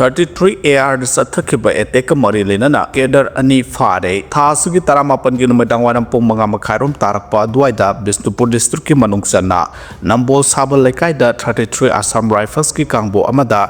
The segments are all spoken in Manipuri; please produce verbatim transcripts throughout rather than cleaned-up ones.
ꯊꯥꯔꯇꯤ ꯊ꯭ꯔꯤ ꯑꯦ ꯑꯥꯔꯗ ꯆꯠꯊꯈꯤꯕ ꯑꯦꯇꯦꯛꯀ ꯃꯔꯤ ꯂꯩꯅꯅ ꯀꯦꯗꯔ ꯑꯅꯤ ꯐꯥꯔꯦ꯫ ꯊꯥ ꯑꯁꯤꯒꯤ ꯇꯔꯥꯃꯥꯄꯟꯒꯤ ꯅꯨꯃꯤꯗꯥꯡ ꯋꯥꯏꯔꯝ ꯄꯨꯡ ꯃꯉꯥ ꯃꯈꯥꯏꯔꯣꯝ ꯇꯥꯔꯛꯄ ꯑꯗꯨꯋꯥꯏꯗ ꯕꯤꯁꯅꯨꯄꯨꯔ ꯗꯤꯁꯇ꯭ꯔꯤꯛꯀꯤ ꯃꯅꯨꯡ ꯆꯟꯅ ꯅꯝꯕꯣꯜ ꯁꯥꯕꯜ ꯂꯩꯀꯥꯏꯗ ꯊꯥꯔꯇꯤ ꯊ꯭ꯔꯤ ꯑꯁꯥꯝ ꯔꯥꯏꯐꯜꯁꯀꯤ ꯀꯥꯡꯕꯨ ꯑꯃꯗ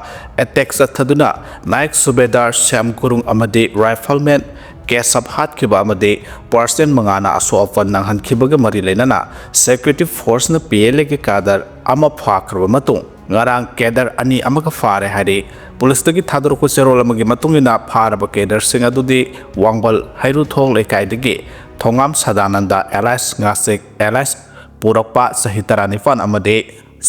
ꯑꯦꯇꯦꯛ ꯆꯠꯊꯗꯨꯅ ꯅꯥꯌꯛ ꯁꯨꯕꯦꯗꯥꯔ ꯁ꯭ꯌꯥꯝ ꯒꯨꯔꯨꯡ ꯑꯃꯗꯤ ꯔꯥꯏꯐꯜꯃꯦꯟ ꯀꯦꯁꯞ ꯍꯥꯠꯈꯤꯕ ꯑꯃꯗꯤ ꯄꯥꯔꯁꯟ ꯃꯉꯥꯅ ꯑꯁꯣꯛ ꯑꯄꯟ ꯅꯪꯍꯟꯈꯤꯕꯒ ꯃꯔꯤ ꯂꯩꯅꯅ ꯁꯦꯀ꯭ꯌꯨꯔꯤꯇꯤ ꯐꯣꯔꯁꯅ ꯄꯤ ꯑꯦꯜ ꯑꯦꯒꯤ ꯀꯥꯗꯔ ꯑꯃ ꯐꯥꯈ꯭ꯔꯕ ꯃꯇꯨꯡ ꯉꯔꯥꯡ ꯀꯦꯗꯔ ꯑꯅꯤ ꯑꯃꯒ ꯐꯥꯔꯦ ꯍꯥꯏꯔꯤ꯫ ꯄꯨꯂꯤꯁꯇꯒꯤ ꯊꯥꯗꯣꯔꯛꯄ ꯆꯦꯔꯣꯜ ꯑꯃꯒꯤ ꯃꯇꯨꯡ ꯏꯟꯅ ꯐꯥꯔꯕ ꯀꯦꯗꯔꯁꯤꯡ ꯑꯗꯨꯗꯤ ꯋꯥꯡꯕꯜ ꯍꯩꯔꯨꯊꯣꯡ ꯂꯩꯀꯥꯏꯗꯒꯤ ꯊꯣꯉꯥꯝ ꯁꯗꯥꯅꯟꯗ ꯑꯦꯂꯥꯏꯁ ꯉꯥꯁꯤꯛ ꯑꯦꯂꯥꯏꯁ ꯄꯨꯔꯛꯄ ꯆꯍꯤ ꯇꯔꯥꯅꯤꯄꯥꯟ ꯑꯃꯗꯤ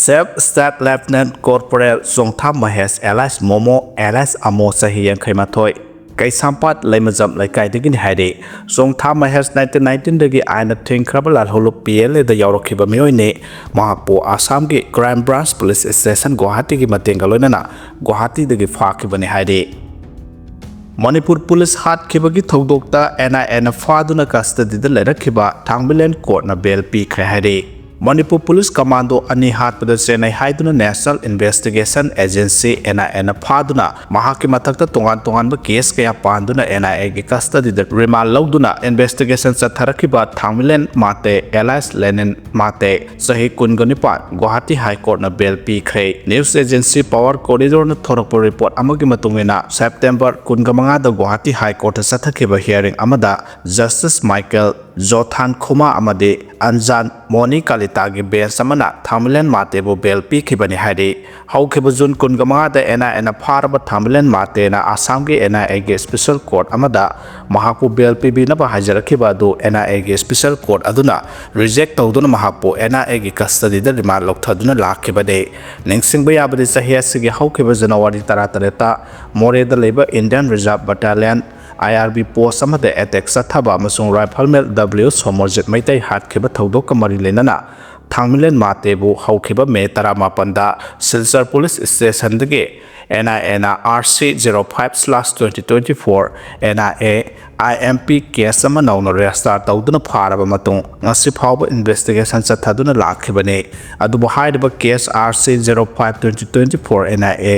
self styled lieutenant corporal Chongtham Mahesh alias Momo alias ꯑꯃꯣ ꯆꯍꯤ ꯌꯥꯡꯈꯩ ꯃꯥꯊꯣꯏ ꯀꯩꯁꯥꯝꯄꯥꯠ ꯂꯩꯃꯖꯝ ꯂꯩꯀꯥꯏꯗꯒꯤꯅꯤ ꯍꯥꯏꯔꯤ꯫ ꯆꯣꯡꯊꯥꯝ ꯃꯍꯦꯁ ꯅꯥꯏꯟꯇꯤꯟ ꯅꯥꯏꯟꯇꯤꯟꯗꯒꯤ ꯑꯥꯏꯟꯅ ꯊꯤꯡꯈ꯭ꯔꯕ ꯂꯥꯜꯍꯧꯂꯨꯞ ꯄꯤ ꯑꯦꯜ ꯑꯦꯗ ꯌꯥꯎꯔꯛꯈꯤꯕ ꯃꯤꯑꯣꯏꯅꯤ꯫ ꯃꯍꯥꯛꯄꯨ ꯑꯁꯥꯝꯒꯤ ꯀ꯭ꯔꯥꯏꯝ ꯕ꯭ꯔꯥꯟꯁ ꯄꯨꯂꯤꯁ ꯁ꯭ꯇꯦꯁꯟ ꯒꯨꯋꯥꯍꯥꯇꯤꯒꯤ ꯃꯇꯦꯡꯒ ꯂꯣꯏꯅꯅ ꯒꯨꯋꯥꯍꯥꯇꯤꯗꯒꯤ ꯐꯥꯈꯤꯕꯅꯤ ꯍꯥꯏꯔꯤ꯫ ꯃꯅꯤꯄꯨꯔ ꯄꯨꯂꯤꯁ ꯍꯥꯠꯈꯤꯕꯒꯤ ꯊꯧꯗꯣꯛꯇ ꯑꯦꯟ ꯑꯥꯏ ꯑꯦꯅ ꯐꯥꯗꯨꯅ ꯀꯁꯇꯗꯤꯗ ꯂꯩꯔꯛꯈꯤꯕ ꯊꯥꯡꯃꯩꯕꯟ ꯀꯣꯔꯠꯅ ꯕꯦꯜ ꯄꯤꯈ꯭ꯔꯦ ꯍꯥꯏꯔꯤ꯫ ꯃꯅꯤꯄꯨꯔ ꯄꯨꯂꯤꯁ ꯀꯃꯥꯟꯗꯣ ꯑꯅꯤ ꯍꯥꯠꯄꯗ ꯆꯦꯟꯅꯩ ꯍꯥꯏꯗꯨꯅ national investigation agency, and I ꯑꯦꯅ ꯐꯥꯗꯨꯅ ꯃꯍꯥꯛꯀꯤ ꯃꯊꯛꯇ ꯇꯣꯉꯥꯟ ꯇꯣꯉꯥꯟꯕ ꯀꯦꯁ ꯀꯌꯥ ꯄꯥꯟꯗꯨꯅ ꯑꯦꯟ ꯑꯥꯏ ꯑꯦꯒꯤ ꯀꯁꯇꯗꯤꯗ ꯔꯤꯃꯥꯟ ꯂꯧꯗꯨꯅ ꯏꯟꯚꯦꯁꯇꯤꯒꯦꯁꯟ ꯆꯠꯊꯔꯛꯈꯤꯕ ꯊꯥꯡꯃꯩꯕꯟ ꯃꯥꯇꯦ ꯑꯦꯂꯥꯏꯁ ꯂꯦꯅꯤꯟ ꯃꯥꯇꯦ ꯆꯍꯤ ꯀꯨꯟꯒ ꯅꯤꯄꯥꯟ ꯒꯨꯋꯥꯍꯥꯇꯤ ꯍꯥꯏ ꯀꯣꯔꯠꯅ ꯕꯦꯜ ꯄꯤꯈ꯭ꯔꯦ꯫ ꯅ꯭ꯌꯨꯁ ꯑꯦꯖꯦꯟꯁꯤ ꯄꯥꯋꯔ ꯀꯣꯔꯤꯗꯣꯔꯅ ꯊꯣꯔꯛꯄ ꯔꯤꯄꯣꯔꯠ ꯑꯃꯒꯤ ꯃꯇꯨꯡ ꯏꯟꯅ, ꯁꯦꯞꯇꯦꯝꯕꯔ ꯀꯨꯟꯒ ꯃꯉꯥꯗ ꯒꯨꯋꯥꯍꯥꯇꯤ ꯍꯥꯏ ꯀꯣꯔꯠꯇ ꯆꯠꯊꯈꯤꯕ ꯍꯤꯌꯥꯔꯤꯡ ꯑꯃꯗ ꯖꯁꯇꯤꯁ ꯃꯥꯏꯀꯦꯜ ꯖꯣꯊꯥꯟ ꯈꯨꯃꯥ ꯑꯃꯗꯤ ꯑꯟꯖꯥꯟ ꯃꯣꯅꯤ ꯀꯥꯂꯤꯇꯥꯒꯤ ꯕꯦꯟꯆ ꯑꯃꯅ ꯊꯥꯃꯤꯂꯦꯟ ꯃꯥꯇꯦꯕꯨ ꯕꯦꯜ ꯄꯤꯈꯤꯕꯅꯤ ꯍꯥꯏꯔꯤ꯫ ꯍꯧꯈꯤꯕ ꯖꯨꯟ ꯀꯨꯟꯒ ꯃꯉꯥꯗ ꯑꯦꯟ ꯑꯥꯏ ꯑꯦꯅ ꯐꯥꯔꯕ ꯊꯥꯃꯤꯂꯦꯟ ꯃꯥꯇꯦꯅ ꯑꯁꯥꯝꯒꯤ ꯑꯦꯟ ꯑꯥꯏ ꯑꯦꯒꯤ ꯁ꯭ꯄꯦꯁꯦꯜ ꯀꯣꯔꯠ ꯑꯃꯗ ꯃꯍꯥꯛꯄꯨ ꯕꯦꯜ ꯄꯤꯕꯤꯅꯕ ꯍꯥꯏꯖꯔꯛꯈꯤꯕ ꯑꯗꯨ ꯑꯦꯟ ꯑꯥꯏ ꯑꯦꯒꯤ ꯁ꯭ꯄꯦꯁꯦꯜ ꯀꯣꯔꯠ ꯑꯗꯨꯅ ꯔꯤꯖꯦꯛ ꯇꯧꯗꯨꯅ ꯃꯍꯥꯛꯄꯨ ꯑꯦꯟ ꯑꯥꯏ ꯑꯦꯒꯤ ꯀꯁꯇꯗꯤꯗ ꯔꯤꯃꯥꯟ ꯂꯧꯊꯗꯨꯅ ꯂꯥꯛꯈꯤꯕꯅꯤ꯫ ꯅꯤꯡꯁꯤꯡꯕ ꯌꯥꯕꯗꯤ, ꯆꯍꯤ ꯑꯁꯤꯒꯤ ꯍꯧꯈꯤꯕ ꯖꯅꯋꯥꯔꯤ ꯇꯔꯥꯇꯔꯦꯠꯇ ꯃꯣꯔꯦꯗ ꯂꯩꯕ ꯏꯟꯗꯤꯌꯟ ꯔꯤꯖꯥꯔꯚ ꯕꯠꯇꯥꯂꯤꯌꯟ, ꯑꯥꯏ ꯑꯥꯔ ꯕꯤ, ꯄꯣꯁ ꯑꯃꯗ ꯑꯦꯇꯦꯛ ꯆꯠꯊꯕ ꯑꯃꯁꯨꯡ ꯔꯥꯏꯐꯜꯃꯦꯟ ꯗꯕ꯭ꯂꯤꯎ ꯁꯣꯃꯔꯖꯤꯠ ꯃꯩꯇꯩ ꯍꯥꯠꯈꯤꯕ ꯊꯧꯗꯣꯛꯀ ꯃꯔꯤ ꯂꯩꯅꯅ ꯊꯥꯡꯃꯤꯂꯦꯟ ꯃꯥꯇꯦꯕꯨ ꯍꯧꯈꯤꯕ ꯃꯦ ꯇꯔꯥꯃꯥꯄꯟꯗ ꯁꯤꯜꯆꯔ ꯄꯨꯂꯤꯁ ꯁ꯭ꯇꯦꯁꯟꯗꯒꯤ N I N R C zero five slash twenty twenty four N I A I M P case ꯑꯃ ꯅꯧꯅ register ꯇꯧꯗꯨꯅ ꯐꯥꯔꯕ ꯃꯇꯨꯡ ꯉꯁꯤ ꯐꯥꯎꯕ investigation ꯆꯠꯊꯗꯨꯅ ꯂꯥꯛꯈꯤꯕꯅꯤ꯫ ꯑꯗꯨꯕꯨ ꯍꯥꯏꯔꯤꯕ case R C zero five twenty twenty four N I A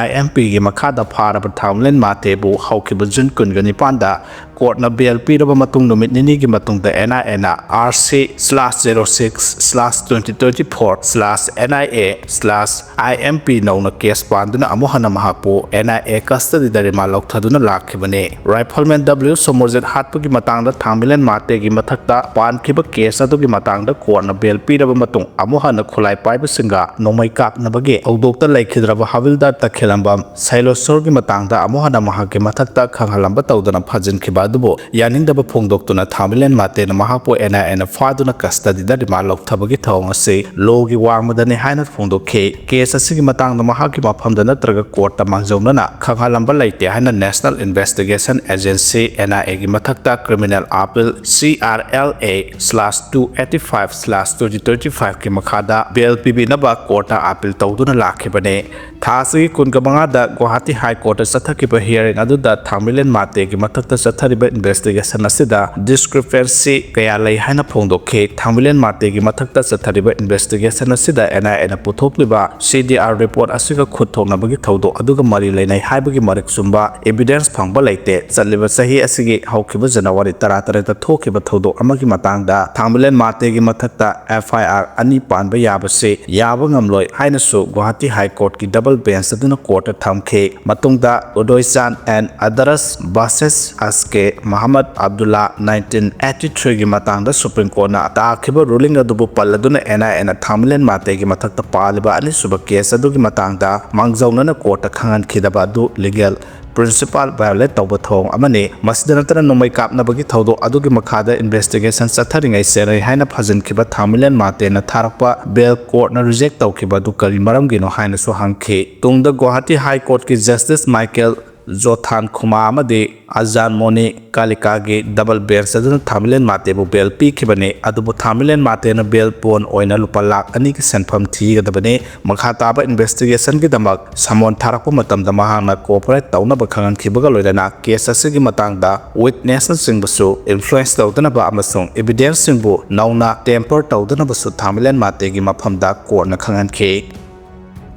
I M P ꯒꯤ ꯃꯈꯥꯗ ꯐꯥꯔꯕ ꯊꯥꯡꯃꯂꯦꯟ ꯃꯥꯇꯦꯕꯨ ꯍꯧꯈꯤꯕ June ꯀꯨꯟꯒ ꯅꯤꯄꯥꯟꯗ courtꯅ bail ꯄꯤꯔꯕ ꯃꯇꯨꯡ ꯅꯨꯃꯤꯠ ꯅꯤꯅꯤꯒꯤ ꯃꯇꯨꯡꯗ N I Aꯅ R C slash zero six slash twenty twenty four slash N I A slash I M P ꯅꯧꯅ case ꯄꯥꯟꯗꯨꯅ ꯑꯃꯨꯛ ꯍꯟꯅ ꯃꯍꯥꯛꯄꯨ N I A custodyꯗ remand ꯂꯧꯊꯗꯨꯅ ꯂꯥꯛꯈꯤꯕꯅꯤ꯫ Rifleman W Somorjit ꯍꯥꯠꯄꯒꯤ ꯃꯇꯥꯡꯗ ꯊꯥꯡꯃꯂꯦꯟ ꯃꯥꯇꯦꯒꯤ ꯃꯊꯛꯇ ꯄꯥꯟꯈꯤꯕ case ꯑꯗꯨꯒꯤ ꯃꯇꯥꯡꯗ courtꯅ bail ꯄꯤꯔꯕ ꯃꯇꯨꯡ ꯑꯃꯨꯛ ꯍꯟꯅ ꯈꯨꯠꯂꯥꯏ ꯄꯥꯏꯕꯁꯤꯡꯒ ꯅꯣꯡꯃꯩ ꯀꯥꯞꯅꯕꯒꯤ ꯊꯧꯗꯣꯛꯇ ꯂꯩꯈꯤꯗ꯭ꯔꯕ ꯍꯥꯕꯤꯜꯗꯥꯔ ꯇꯈꯦꯂꯝꯕꯝ ꯁꯩꯂꯣꯁꯣꯔꯒꯤ ꯃꯇꯥꯡꯗ ꯑꯃꯨꯛ ꯍꯟꯅ ꯃꯍꯥꯛꯀꯤ ꯃꯊꯛꯇ ꯈꯪꯍꯜꯂꯝꯕ ꯇꯧꯗꯅ ꯐꯥꯖꯤꯟꯈꯤꯕ ꯑꯗꯨꯕꯨ ꯌꯥꯅꯤꯡꯗꯕ ꯐꯣꯡꯗꯣꯛꯇꯨꯅ ꯊꯥꯡꯃꯂꯦꯟ ꯃꯥꯇꯦꯅ ꯃꯍꯥꯛꯄꯨ N I Aꯅ ꯐꯥꯗꯨꯅ custodyꯗ remand ꯂꯧꯊꯕꯒꯤ ꯊꯧꯑꯣꯡ ꯑꯁꯤ lawꯒꯤ ꯋꯥꯡꯃꯗꯅꯤ ꯍꯥꯏꯅ ꯐꯣꯡꯗꯣꯛꯈꯤ꯫ Case ꯑꯁꯤꯒꯤ ꯃꯇꯥꯡꯗ ꯃꯍꯥꯛꯀꯤ ꯃꯐꯝꯗ ꯅꯠꯇ꯭ꯔꯒ courtꯇ ꯃꯥꯡꯖꯧꯅꯅ ꯈꯪꯍꯜꯂꯝꯕ ꯂꯩꯇꯦ ꯍꯥꯏꯅ National Investigation Agency N I Aꯒꯤ ꯃꯊꯛꯇ criminal appeal C R L A slash two eighty five slash twenty twenty fiveꯀꯤ ꯃꯈꯥꯗ bail ꯄꯤꯕꯤꯅꯕ courtꯇ appeal ꯇꯧꯗꯨꯅ ꯂꯥꯛꯈꯤꯕꯅꯤ꯫ ꯊꯥ ꯑꯁꯤꯒꯤ ꯀꯨꯟꯒ ꯃꯉꯥꯗ ꯒꯨꯋꯥꯍꯥꯇꯤ High Courtꯇ ꯆꯠꯊꯈꯤꯕ hearing ꯑꯗꯨꯗ ꯊꯥꯡꯃꯂꯦꯟ ꯃꯥꯇꯦꯒꯤ ꯃꯊꯛꯇ ꯆꯠꯊꯔꯤꯕ investigation ꯑꯁꯤꯗ discrepancy ꯀꯌꯥ ꯂꯩ ꯍꯥꯏꯅ ꯐꯣꯡꯗꯣꯛꯈꯤ꯫ ꯊꯥꯡꯃꯂꯦꯟ ꯃꯥꯇꯦꯒꯤ ꯃꯊꯛꯇ ꯆꯠꯊꯔꯤꯕ investigation ꯑꯁꯤꯗ N I Aꯅ ꯄꯨꯊꯣꯛꯂꯤꯕ C D R report ꯑꯁꯤꯒ ꯈꯨꯠ ꯊꯣꯛꯅꯕꯒꯤ ꯊꯧꯗꯣꯛ ꯑꯗꯨꯒ ꯃꯔꯤ ꯂꯩꯅꯩ ꯍꯥꯏꯕꯒꯤ ꯃꯔꯤꯛ ꯆꯨꯝꯕ evidence ꯐꯪꯕ ꯂꯩꯇꯦ꯫ ꯆꯠꯂꯤꯕ ꯆꯍꯤ ꯑꯁꯤꯒꯤ ꯍꯧꯈꯤꯕ January ꯇꯔꯥꯇꯔꯦꯠꯇ ꯊꯣꯛꯈꯤꯕ ꯊꯧꯗꯣꯛ ꯑꯃꯒꯤ ꯃꯇꯥꯡꯗ ꯊꯥꯡꯃꯂꯦꯟ ꯃꯥꯇꯦꯒꯤ ꯃꯊꯛꯇ F I R ꯑꯅꯤ ꯄꯥꯟꯕ ꯌꯥꯕꯁꯤ ꯌꯥꯕ ꯉꯝꯂꯣꯏ ꯍꯥꯏꯅꯁꯨ ꯒꯨꯋꯥꯍꯥꯇꯤ High Courtꯀꯤ double bench ꯑꯗꯨꯅ courtꯇ ꯊꯝꯈꯤ꯫ ꯃꯇꯨꯡꯗ ꯎꯗꯣꯏꯆꯥꯟ and others versus S K Mohammad Abdullah nineteen eighty threeꯒꯤ ꯃꯇꯥꯡꯗ Supreme Courtꯅ ꯇꯥꯈꯤꯕ ruling ꯑꯗꯨꯕꯨ ꯄꯜꯂꯗꯨꯅ N I Aꯅ ꯊꯥꯡꯃꯂꯦꯟ ꯃꯥꯇꯦꯒꯤ ꯃꯊꯛꯇ ꯄꯥꯜꯂꯤꯕ ꯑꯅꯤꯁꯨꯕ case ꯑꯗꯨꯒꯤ ꯃꯇꯥꯡꯗ ꯃꯥꯡꯖꯧꯅꯅ courtꯇ ꯈꯪꯍꯟꯈꯤꯗꯕ ꯑꯗꯨ legal principle violate ꯇꯧꯕ ꯊꯧꯑꯣꯡ ꯑꯃꯅꯤ꯫ ꯃꯁꯤꯗ ꯅꯠꯇꯅ ꯅꯣꯡꯃꯩ ꯀꯥꯞꯅꯕꯒꯤ ꯊꯧꯗꯣꯛ ꯑꯗꯨꯒꯤ ꯃꯈꯥꯗ investigation ꯆꯠꯊꯔꯤꯉꯩ ꯆꯦꯟꯅꯩ ꯍꯥꯏꯅ ꯐꯥꯖꯤꯟꯈꯤꯕ ꯊꯥꯡꯃꯂꯦꯟ ꯃꯥꯇꯦꯅ ꯊꯥꯔꯛꯄ bail courtꯅ reject ꯇꯧꯈꯤꯕ ꯑꯗꯨ ꯀꯔꯤ ꯃꯔꯝꯒꯤꯅꯣ ꯍꯥꯏꯅꯁꯨ ꯍꯪꯈꯤ꯫ ꯇꯨꯡꯗ ꯒꯨꯋꯥꯍꯥꯇꯤ High Courtꯀꯤ Justice Michael ꯖꯣꯊꯥꯟ ꯈꯨꯃꯥ ꯑꯃꯗꯤ ꯑꯖꯥꯟ ꯃꯣꯅꯤ ꯀꯥꯂꯤꯀꯥꯒꯤ ꯗꯕꯜ ꯕꯦꯟꯁ ꯑꯗꯨꯅ ꯊꯥꯃꯤꯂꯦꯟ ꯃꯥꯇꯦꯕꯨ ꯕꯦꯜ ꯄꯤꯈꯤꯕꯅꯤ꯫ ꯑꯗꯨꯕꯨ ꯊꯥꯃꯤꯂꯦꯟ ꯃꯥꯇꯦꯅ ꯕꯦꯜ ꯕꯣꯟ ꯑꯣꯏꯅ ꯂꯨꯄꯥ ꯂꯥꯈ ꯑꯅꯤꯒꯤ ꯁꯦꯟꯐꯝ ꯊꯤꯒꯗꯕꯅꯤ꯫ ꯃꯈꯥ ꯇꯥꯕ ꯏꯟꯚꯦꯁꯇꯤꯒꯦꯁꯟꯒꯤꯗꯃꯛ ꯁꯃꯣꯟ ꯊꯥꯔꯛꯄ ꯃꯇꯝꯗ ꯃꯍꯥꯛꯅ ꯀꯣꯑꯣꯄꯔꯦꯠ ꯇꯧꯅꯕ ꯈꯪꯍꯟꯈꯤꯕꯒ ꯂꯣꯏꯅꯅ ꯀꯦꯁ ꯑꯁꯤꯒꯤ ꯃꯇꯥꯡꯗ ꯋꯤꯠꯅꯦꯁꯅꯆꯤꯡꯕꯁꯨ ꯏꯟꯐ꯭ꯂꯨꯌꯦꯟꯁ ꯇꯧꯗꯅꯕ ꯑꯃꯁꯨꯡ ꯏꯚꯤꯗꯦꯟꯁꯁꯤꯡꯕꯨ ꯅꯧꯅ ꯇꯦꯝꯄꯔ ꯇꯧꯗꯅꯕꯁꯨ ꯊꯥꯃꯤꯂꯦꯟ ꯃꯥꯇꯦꯒꯤ ꯃꯐꯝꯗ ꯀꯣꯔꯠꯅ ꯈꯪꯍꯟꯈꯤ꯫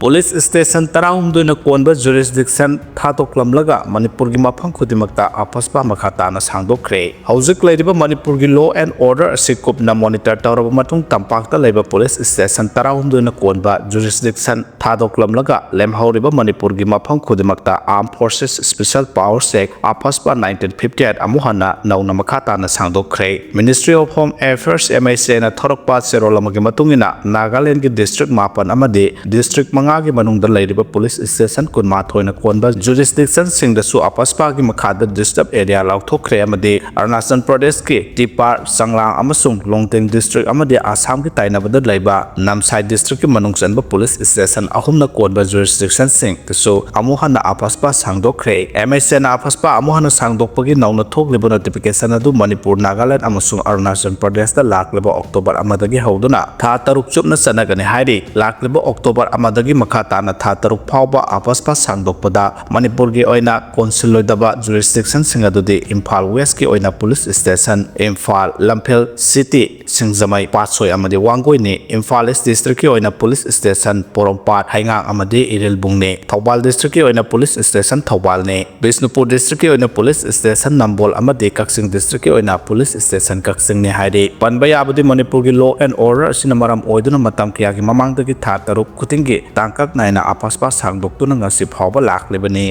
ꯄꯨꯂꯤꯁ ꯁ꯭ꯇꯦꯁꯟ ꯇꯔꯥꯍꯨꯝꯗꯣꯏꯅ ꯀꯣꯟꯕ ꯖꯨꯔꯤꯁꯗꯤꯛꯁꯟ ꯊꯥꯗꯣꯛꯂꯝꯂꯒ ꯃꯅꯤꯄꯨꯔꯒꯤ ꯃꯐꯝ ꯈꯨꯗꯤꯡꯃꯛꯇ ꯑꯐꯁꯄꯥ ꯃꯈꯥ ꯇꯥꯅ ꯁꯥꯡꯗꯣꯛꯈ꯭ꯔꯦ꯫ ꯍꯧꯖꯤꯛ ꯂꯩꯔꯤꯕ ꯃꯅꯤꯄꯨꯔꯒꯤ ꯂꯣ ꯑꯦꯟ ꯑꯣꯔꯗꯔ ꯑꯁꯤ ꯀꯨꯞꯅ ꯃꯣꯅꯤꯇꯔ ꯇꯧꯔꯕ ꯃꯇꯨꯡ ꯇꯝꯄꯥꯛꯇ ꯂꯩꯕ ꯄꯨꯂꯤꯁ ꯁ꯭ꯇꯦꯁꯟ ꯇꯔꯥꯍꯨꯝꯗꯣꯏꯅ ꯀꯣꯟꯕ ꯖꯨꯔꯤꯁꯗꯤꯛꯁꯟ ꯊꯥꯗꯣꯛꯂꯝꯂꯒ ꯂꯦꯝꯍꯧꯔꯤꯕ ꯃꯅꯤꯄꯨꯔꯒꯤ ꯃꯐꯝ ꯈꯨꯗꯤꯡꯃꯛꯇ Armed Forces Special Powers Act, AFSPA nineteen fifty eight ꯑꯃꯨꯛ ꯍꯟꯅ ꯅꯧꯅ ꯃꯈꯥ ꯇꯥꯅ ꯁꯥꯡꯗꯣꯛꯈ꯭ꯔꯦ꯫ Ministry of Home Affairs, M H A ꯅ ꯊꯣꯔꯛꯄ ꯆꯦꯔꯣꯜ ꯑꯃꯒꯤ ꯃꯇꯨꯡ ꯏꯟꯅ, ꯅꯥꯒꯥꯂꯦꯟꯗꯒꯤ ꯗꯤꯁꯇ꯭ꯔꯤꯛ ꯃꯥꯄꯟ ꯑꯃꯗꯤ ꯗꯤꯁꯇ꯭ꯔꯤꯛ ꯃꯉꯥꯒꯤ ꯃꯅꯨꯡꯗ ꯂꯩꯔꯤꯕ ꯄꯨꯂꯤꯁ ꯁ꯭ꯇꯦꯁꯟ ꯀꯨꯟꯃꯥꯊꯣꯏꯅ ꯀꯣꯟꯕ ꯖꯨꯔꯤꯁꯗꯤꯛꯁꯟꯁꯤꯡꯗꯁꯨ ꯑꯐꯁꯄꯥꯒꯤ ꯃꯈꯥꯗ ꯗꯤꯁꯇꯔꯕ ꯑꯦꯔꯤꯌꯥ ꯂꯥꯎꯊꯣꯛꯈ꯭ꯔꯦ ꯑꯃꯗꯤ ꯑꯔꯨꯅꯥꯆꯜ ꯄ꯭ꯔꯗꯦꯁꯀꯤ ꯇꯤꯄꯥꯔ, ꯆꯪꯂꯥꯡ ꯑꯃꯁꯨꯡ ꯂꯣꯡꯗꯤꯡ ꯗꯤꯁꯇ꯭ꯔꯤꯛ ꯑꯃꯗꯤ ꯑꯁꯥꯝꯒꯤ ꯇꯥꯏꯅꯕꯗ ꯂꯩꯕ ꯅꯝꯁꯥꯏ ꯗꯤꯁꯇ꯭ꯔꯤꯛꯀꯤ ꯃꯅꯨꯡ ꯆꯟꯕ ꯄꯨꯂꯤꯁ ꯁ꯭ꯇꯦꯁꯟ ꯑꯍꯨꯝꯅ ꯀꯣꯟꯕ ꯖꯨꯔꯤꯁꯗꯤꯛꯁꯟꯁꯤꯡꯗꯁꯨ ꯑꯃꯨꯛ ꯍꯟꯅ ꯑꯐꯁꯄꯥ ꯁꯥꯡꯗꯣꯛꯈ꯭ꯔꯦ꯫ M H A ꯅ ꯑꯐꯁꯄꯥ ꯑꯃꯨꯛ ꯍꯟꯅ ꯁꯥꯡꯗꯣꯛꯄꯒꯤ ꯅꯧꯅ ꯊꯣꯛꯂꯤꯕ ꯅꯣꯇꯤꯐꯤꯀꯦꯁꯟ ꯑꯗꯨ ꯃꯅꯤꯄꯨꯔ, ꯅꯥꯒꯥꯂꯦꯟ ꯑꯃꯁꯨꯡ ꯑꯔꯨꯅꯥꯆꯜ ꯄ꯭ꯔꯗꯦꯁꯇ ꯂꯥꯛꯂꯤꯕ ꯑꯣꯛꯇꯣꯕꯔ ꯑꯃꯗꯒꯤ ꯍꯧꯗꯨꯅ ꯊꯥ ꯇꯔꯨꯛ ꯆꯨꯞꯅ ꯆꯠꯅꯒꯅꯤ ꯍꯥꯏꯔꯤ꯫ ꯂꯥꯛꯂꯤꯕ ꯑꯣꯛꯇꯣꯕꯔ ꯑꯃꯗꯒꯤ ꯃꯈꯥ ꯇꯥꯅ ꯊꯥ ꯇꯔꯨꯛ ꯐꯥꯎꯕ ꯑꯐꯁꯄꯥ ꯁꯥꯡꯗꯣꯛꯄꯗ ꯃꯅꯤꯄꯨꯔꯒꯤ ꯑꯣꯏꯅ ꯀꯣꯟꯁꯤꯜꯂꯣꯏꯗꯕ ꯖꯨꯔꯤꯁꯗꯤꯛꯁꯟꯁꯤꯡ ꯑꯗꯨꯗꯤ ꯏꯝꯐꯥꯜ ꯋꯦꯁꯀꯤ ꯑꯣꯏꯅ ꯄꯨꯂꯤꯁ ꯁ꯭ꯇꯦꯁꯟ, ꯏꯝꯐꯥꯜ, ꯂꯝꯐꯦꯜ ꯁꯤꯇꯤ, ꯁꯤꯡꯖꯃꯩ, ꯄꯥꯠꯁꯣꯏ ꯑꯃꯗꯤ ꯋꯥꯡꯒꯣꯏꯅꯤ꯫ ꯏꯝꯐꯥꯜ ꯏꯁ ꯗꯤꯁꯇ꯭ꯔꯤꯛꯀꯤ ꯑꯣꯏꯅ ꯄꯨꯂꯤꯁ ꯁ꯭ꯇꯦꯁꯟ ꯄꯣꯔꯣꯝꯄꯥꯠ, ꯍꯩꯉꯥꯡ ꯑꯃꯗꯤ ꯏꯔꯤꯜꯕꯨꯡꯅꯤ꯫ ꯊꯧꯕꯥꯜ ꯗꯤꯁꯇ꯭ꯔꯤꯛꯀꯤ ꯑꯣꯏꯅ ꯄꯨꯂꯤꯁ ꯁ꯭ꯇꯦꯁꯟ ꯊꯧꯕꯥꯜꯅꯤ꯫ ꯕꯤꯁꯅꯨꯄꯨꯔ ꯗꯤꯁꯇ꯭ꯔꯤꯛꯀꯤ ꯑꯣꯏꯅ ꯄꯨꯂꯤꯁ ꯁ꯭ꯇꯦꯁꯟ ꯅꯝꯕꯣꯜ ꯑꯃꯗꯤ ꯀꯛꯆꯤꯡ ꯗꯤꯁꯇ꯭ꯔꯤꯛꯀꯤ ꯑꯣꯏꯅ ꯄꯨꯂꯤꯁ ꯁ꯭ꯇꯦꯁꯟ ꯀꯛꯆꯤꯡꯅꯤ ꯍꯥꯏꯔꯤ꯫ ꯄꯟꯕ ꯌꯥꯕꯗꯤ ꯃꯅꯤꯄꯨꯔꯒꯤ ꯂꯣ ꯑꯦꯟ ꯑꯣꯔꯗꯔ ꯑꯁꯤꯅ ꯃꯔꯝ ꯑꯣꯏꯗꯨꯅ ꯃꯇꯝ ꯀꯌꯥꯒꯤ ꯃꯃꯥꯡꯗꯒꯤ ꯊꯥ ꯇꯔꯨꯛ ꯈꯨꯗꯤꯡꯒꯤ ꯇꯥꯡꯀꯛ ꯅꯥꯏꯅ ꯑꯐꯁꯄꯥ ꯁꯥꯡꯗꯣꯛꯇꯨꯅ ꯉꯁꯤ ꯐꯥꯎꯕ ꯂꯥꯛꯂꯤꯕꯅꯤ꯫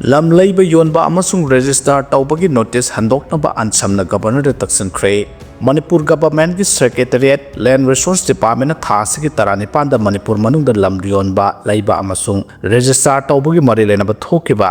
ꯂꯝ ꯂꯩꯕ, ꯌꯣꯟꯕ ꯑꯃꯁꯨꯡ ꯔꯦꯖꯤꯁꯇꯥꯔ ꯇꯧꯕꯒꯤ ꯅꯣꯇꯤꯁ ꯍꯟꯗꯣꯛꯅꯕ ꯑꯟꯁꯝꯅ ꯒꯕꯔꯅꯔꯗ ꯇꯛꯁꯤꯟꯈ꯭ꯔꯦ꯫ ꯃꯅꯤꯄꯨꯔ ꯒꯚꯔꯟꯃꯦꯟꯠꯀꯤ ꯁꯦꯀ꯭ꯔꯦꯇꯦꯔꯤꯌꯦꯠ ꯂꯦꯟꯗ ꯔꯤꯁꯣꯔꯁ ꯗꯤꯄꯥꯔꯠꯃꯦꯟꯠꯅ ꯊꯥ ꯑꯁꯤꯒꯤ ꯇꯔꯥꯅꯤꯄꯥꯟꯗ ꯃꯅꯤꯄꯨꯔ ꯃꯅꯨꯡꯗ ꯂꯝ ꯌꯣꯟꯕ, ꯂꯩꯕ ꯑꯃꯁꯨꯡ ꯔꯦꯖꯤꯁꯇꯥꯔ ꯇꯧꯕꯒꯤ ꯃꯔꯤ ꯂꯩꯅꯕ ꯊꯣꯛꯈꯤꯕ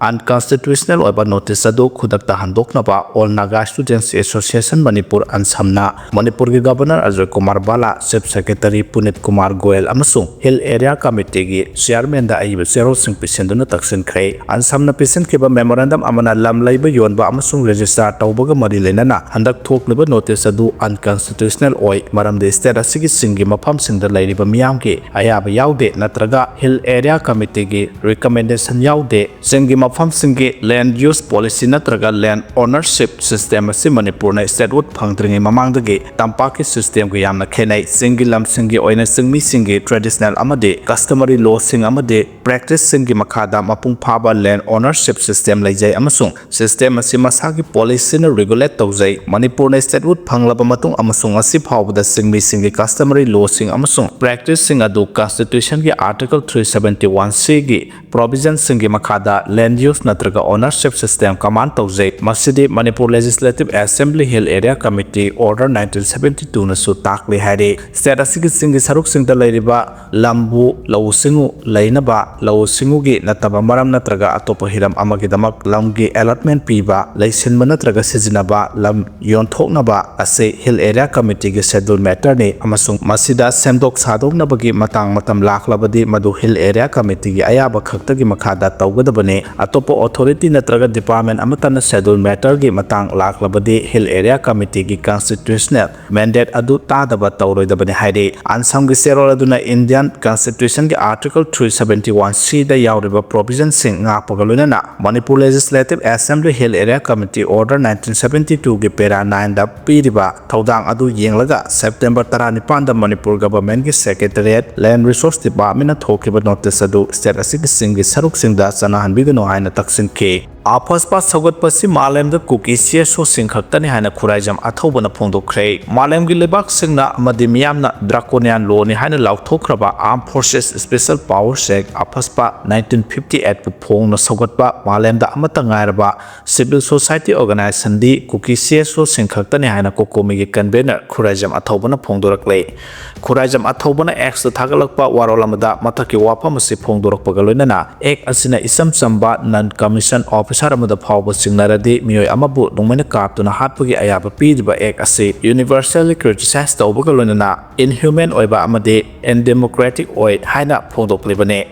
ꯑꯟꯀꯟꯁꯇꯤꯇ꯭ꯌꯨꯁꯅꯦꯜ ꯑꯣꯏꯕ ꯅꯣꯇꯤꯁ ꯑꯗꯨ ꯈꯨꯗꯛꯇ ꯍꯟꯗꯣꯛꯅꯕ All Naga Students Association Manipur, ꯑꯟꯁꯝꯅ ꯃꯅꯤꯄꯨꯔꯒꯤ governor Ajoy Kumar Bhalla, chief secretary Punit Kumar Goyal ꯑꯃꯁꯨꯡ ꯍꯤꯜ ꯑꯦꯔꯤꯌꯥ ꯀꯃꯤꯇꯤꯒꯤ ꯆꯤꯌꯥꯔꯃꯦꯟꯗ ꯑꯏꯕ ꯆꯦꯔꯣꯜꯁꯤꯡ ꯄꯤꯁꯤꯟꯗꯨꯅ ꯇꯛꯁꯤꯟꯈ꯭ꯔꯦ꯫ ꯑꯟꯁꯝꯅ ꯄꯤꯁꯤꯟꯈꯤꯕ ꯃꯦꯃꯣꯔꯦꯟꯗꯝ ꯑꯃꯅ ꯂꯝ ꯂꯩꯕ, ꯌꯣꯟꯕ ꯑꯃꯁꯨꯡ ꯔꯦꯖꯤꯁꯇꯥꯔ ꯇꯧꯕꯒ ꯃꯔꯤ ꯂꯩꯅꯅ ꯍꯟꯗꯛ ꯊꯣꯛꯂꯤꯕ ꯅꯣꯇꯤꯁ ꯑꯗꯨ ꯑꯟꯀꯟꯁꯇꯤꯇ꯭ꯌꯨꯁꯅꯦꯜ ꯑꯣꯏ, ꯃꯔꯝꯗꯤ ꯁ꯭ꯇꯦꯠ ꯑꯁꯤꯒꯤ ꯆꯤꯡꯒꯤ ꯃꯐꯝꯁꯤꯡꯗ ꯂꯩꯔꯤꯕ ꯃꯤꯌꯥꯝꯒꯤ ꯑꯌꯥꯕ ꯌꯥꯎꯗꯦ ꯅꯠꯇ꯭ꯔꯒ ꯍꯤꯜ ꯑꯦꯔꯤꯌꯥ ꯀꯃꯤꯇꯤꯒꯤ ꯔꯤꯀꯃꯦꯟꯗꯦꯁꯟ ꯌꯥꯎꯗꯦ꯫ ꯆꯤꯡꯒꯤ ꯃꯐꯝꯁꯤꯡꯒꯤ ꯂꯦꯟꯗ ꯌꯨꯁ ꯄꯣꯂꯤꯁꯤ ꯅꯠꯇ꯭ꯔꯒ ꯂꯦꯟꯗ ꯑꯣꯅꯔꯁꯤꯞ ꯁꯤꯁꯇꯦꯝ ꯑꯁꯤ ꯃꯅꯤꯄꯨꯔꯅ ꯁ꯭ꯇꯦꯠꯍꯨꯗ ꯐꯪꯗ꯭ꯔꯤꯉꯩ ꯃꯃꯥꯡꯗꯒꯤ ꯇꯝꯄꯥꯛꯀꯤ ꯁꯤꯁꯇꯦꯝꯒ ꯌꯥꯝꯅ ꯈꯦꯠꯅꯩ꯫ ꯆꯤꯡꯒꯤ ꯂꯝꯁꯤꯡꯒꯤ ꯑꯣꯏꯅ ꯆꯤꯡꯃꯤꯁꯤꯡꯒꯤ ꯇ꯭ꯔꯦꯗꯤꯁꯅꯦꯜ ꯑꯃꯗꯤ ꯀꯁꯇꯃꯔꯤ ꯂꯣꯁꯤꯡ ꯑꯃꯗꯤ ꯄ꯭ꯔꯦꯛꯇꯤꯁꯁꯤꯡꯒꯤ ꯃꯈꯥꯗ ꯃꯄꯨꯡ ꯐꯥꯕ ꯂꯦꯟꯗ ꯑꯣꯅꯔꯁꯤꯞ ꯁꯤꯁꯇꯦꯝ ꯂꯩꯖꯩ ꯑꯃꯁꯨꯡ ꯁꯤꯁꯇꯦꯝ ꯑꯁꯤ ꯃꯁꯥꯒꯤ ꯄꯣꯂꯤꯁꯤꯅ ꯔꯤꯒꯨꯂꯦꯠ ꯇꯧꯖꯩ꯫ ꯃꯅꯤꯄꯨꯔꯅ ꯁ꯭ꯇꯦꯠꯍꯨꯗ ꯐꯪꯂꯕ ꯃꯇꯨꯡ ꯑꯃꯁꯨꯡ ꯉꯁꯤ ꯐꯥꯎꯕꯗ ꯆꯤꯡꯃꯤꯁꯤꯡꯒꯤ ꯀꯁꯇꯃꯔꯤ ꯂꯣꯁꯤꯡ ꯑꯃꯁꯨꯡ ꯄ꯭ꯔꯦꯛꯇꯤꯁꯁꯤꯡ ꯑꯗꯨ ꯀꯟꯁꯇꯤꯇ꯭ꯌꯨꯁꯟꯒꯤ ꯑꯥꯔꯇꯤꯀꯜ ꯊ꯭ꯔꯤ ꯁꯕꯦꯟꯇꯤ ꯋꯥꯟ ꯁꯤꯒꯤ ꯄ꯭ꯔꯣꯚꯤꯖꯟꯁꯤꯡꯒꯤ ꯃꯈꯥꯗ ꯂꯦꯟꯗ ꯌꯨꯁ ꯅꯠꯇ꯭ꯔꯒ ꯑꯣꯅꯔꯁꯤꯞ ꯁꯤꯁꯇꯦꯝ ꯀꯃꯥꯟ ꯇꯧꯖꯩ꯫ ꯃꯁꯤꯗꯤ Manipur legislative assembly hill area committee order nineteen seventy ꯇꯨꯅꯁꯨ ꯇꯥꯛꯂꯤ ꯍꯥꯏꯔꯤ꯫ ꯁ꯭ꯇꯦꯠ ꯑꯁꯤꯒꯤ ꯆꯤꯡꯒꯤ ꯁꯔꯨꯛꯁꯤꯡꯗ ꯂꯩꯔꯤꯕ ꯂꯝꯕꯨ ꯂꯧꯎ ꯁꯤꯡꯎ ꯂꯩꯅꯕ, ꯂꯧꯎ ꯁꯤꯡꯎꯒꯤ ꯅꯠꯇꯕ ꯃꯔꯝ ꯅꯠꯇ꯭ꯔꯒ ꯑꯇꯣꯞꯄ ꯍꯤꯔꯝ ꯑꯃꯒꯤꯗꯃꯛ ꯂꯝꯒꯤ ꯑꯦꯂꯣꯠꯃꯦꯟꯠ ꯄꯤꯕ, ꯂꯩꯁꯤꯟꯕ ꯅꯠꯇ꯭ꯔꯒ ꯁꯤꯖꯤꯟꯅꯕ, ꯂꯝ ꯌꯣꯟꯊꯣꯛꯅꯕ ꯑꯁꯤ ꯍꯤꯜ ꯑꯦꯔꯤꯌꯥ ꯀꯃꯤꯇꯤꯒꯤ ꯁꯦꯗ꯭ꯌꯨꯜ ꯃꯦꯇꯔꯅꯤ ꯑꯃꯁꯨꯡ ꯃꯁꯤꯗ ꯁꯦꯝꯗꯣꯛ ꯁꯥꯗꯣꯛꯅꯕꯒꯤ ꯃꯇꯥꯡ ꯃꯇꯝ ꯂꯥꯛꯂꯕꯗꯤ ꯃꯗꯨ ꯍꯤꯜ ꯑꯦꯔꯤꯌꯥ ꯀꯃꯤꯇꯤꯒꯤ ꯑꯌꯥꯕ ꯈꯛꯇꯒꯤ ꯃꯈꯥꯗ ꯇꯧꯒꯗꯕꯅꯤ꯫ ꯑꯇꯣꯞꯄ ꯑꯣꯊꯣꯔꯤꯇꯤ ꯅꯠꯇ꯭ꯔꯒ ꯗꯤꯄꯥꯔꯠꯃꯦꯟꯠ ꯑꯃꯠꯇꯅ ꯁꯦꯗ꯭ꯌꯨꯜ ꯃꯦꯇꯔꯒꯤ ꯃꯇꯥꯡ ꯂꯥꯛꯂꯕꯗꯤ ꯍꯤꯜ ꯑꯦꯔꯤꯌꯥ ꯀꯃꯤꯇꯤꯒꯤ ꯀꯟꯁꯇꯤꯇ꯭ꯌꯨꯁꯅꯦꯜ ꯃꯦꯟꯗꯦꯠ ꯑꯗꯨ ꯇꯥꯗꯕ ꯇꯧꯔꯣꯏꯗꯕꯅꯤ ꯍꯥꯏꯔꯤ꯫ ꯑꯟꯁꯝꯒꯤ ꯆꯦꯔꯣꯜ ꯑꯗꯨꯅ ꯏꯟꯗꯤꯌꯟ ꯀꯟꯁꯇꯤꯇ꯭ꯌꯨꯁꯟꯒꯤ ꯑꯥꯔꯇꯤꯀꯜ ꯊ꯭ꯔꯤ ꯁꯕꯦꯟꯇꯤ ꯋꯥꯟ ꯁꯤꯗ ꯌꯥꯎꯔꯤꯕ ꯄ꯭ꯔꯣꯚꯤꯖꯟꯁꯤꯡ ꯉꯥꯛꯄꯒ ꯂꯣꯏꯅꯅ Manipur legislative assembly hill area committee order nineteen seventy ꯇꯨꯒꯤ ꯄꯦꯔꯥ ꯅꯥꯏꯟꯗ ꯄꯤꯔꯤꯕ ꯊꯧꯗꯥꯡ ꯑꯗꯨ ꯌꯦꯡꯂꯒ ꯁꯦꯞꯇꯦꯝꯕꯔ ꯇꯔꯥꯅꯤꯄꯥꯟꯗ ꯃꯅꯤꯄꯨꯔ ꯒꯚꯔꯟꯃꯦꯟꯠꯀꯤ ꯁꯦꯀ꯭ꯔꯦꯇꯦꯔꯤꯌꯦꯠ ꯂꯦꯟꯗ ꯔꯤꯁꯣꯔꯁ ꯗꯤꯄꯥꯔꯠꯃꯦꯟꯠꯅ ꯊꯣꯛꯈꯤꯕ ꯅꯣꯇꯤꯁ ꯑꯗꯨ ꯁ꯭ꯇꯦꯠ ꯑꯁꯤꯒꯤ ꯆꯤꯡꯒꯤ ꯁꯔꯨꯛꯁꯤꯡꯗ ꯆꯠꯅꯍꯟꯕꯤꯒꯅꯨ ꯍꯥꯏꯅ ꯇꯛꯁꯤꯟꯈꯤ꯫ ꯑꯐꯁꯄꯥ ꯁꯧꯒꯠꯄꯁꯤ ꯃꯥꯂꯦꯝꯗ ꯀꯨꯀꯤ ꯁꯤ ꯑꯦꯁ ꯑꯣꯁꯤꯡ ꯈꯛꯇꯅꯤ ꯍꯥꯏꯅ ꯈꯨꯔꯥꯏꯖꯝ ꯑꯊꯧꯕꯅ ꯐꯣꯡꯗꯣꯛꯈ꯭ꯔꯦ꯫ ꯃꯥꯂꯦꯝꯒꯤ ꯂꯩꯕꯥꯛꯁꯤꯡꯅ ꯑꯃꯗꯤ ꯃꯤꯌꯥꯝꯅ ꯗ꯭ꯔꯥꯀꯣꯅꯤꯌꯥꯟ ꯂꯣꯅꯤ ꯍꯥꯏꯅ ꯂꯥꯎꯊꯣꯛꯈ꯭ꯔꯕ Armed Forces Special Powers Act, AFSPA, nineteen fifty ꯑꯩꯠꯄꯨ ꯐꯣꯡꯅ ꯁꯧꯒꯠꯄ ꯃꯥꯂꯦꯝꯗ ꯑꯃꯠꯇ ꯉꯥꯏꯔꯕ ꯁꯤꯚꯤꯜ ꯁꯣꯁꯥꯏꯇꯤ ꯑꯣꯔꯒꯅꯥꯏꯖꯦꯁꯟꯗꯤ ꯀꯨꯀꯤ ꯁꯤ ꯑꯦꯁ ꯑꯣꯁꯤꯡ ꯈꯛꯇꯅꯤ ꯍꯥꯏꯅ ꯀꯣꯀꯣꯃꯤꯒꯤ convener ꯈꯨꯔꯥꯏꯖꯝ ꯑꯊꯧꯕꯅ ꯐꯣꯡꯗꯣꯔꯛꯂꯦ꯫ ꯈꯨꯔꯥꯏꯖꯝ ꯑꯊꯧꯕꯅ X ꯇ ꯊꯥꯒꯠꯂꯛꯄ ꯋꯥꯔꯣꯜ ꯑꯃꯗ ꯃꯊꯛꯀꯤ ꯋꯥꯐꯝ ꯑꯁꯤ ꯐꯣꯡꯗꯣꯔꯛꯄꯒ ꯂꯣꯏꯅꯅ, Act ꯑꯁꯤꯅ ꯏꯆꯝ ꯆꯝꯕ non commission officer ꯑꯃꯗ ꯐꯥꯎꯕ ꯆꯤꯡꯅꯔꯗꯤ ꯃꯤꯑꯣꯏ ꯑꯃꯕꯨ ꯅꯣꯡꯃꯩꯅ ꯀꯥꯞꯇꯨꯅ ꯍꯥꯠꯄꯒꯤ ꯑꯌꯥꯕ ꯄꯤꯔꯤꯕ Act ꯑꯁꯤ universally criticize ꯇꯧꯕꯒ ꯂꯣꯏꯅꯅ inhuman ꯑꯣꯏꯕ ꯑꯃꯗꯤ undemocratic ꯑꯣꯏ ꯍꯥꯏꯅ ꯐꯣꯡꯗꯣꯛꯂꯤꯕꯅꯤ꯫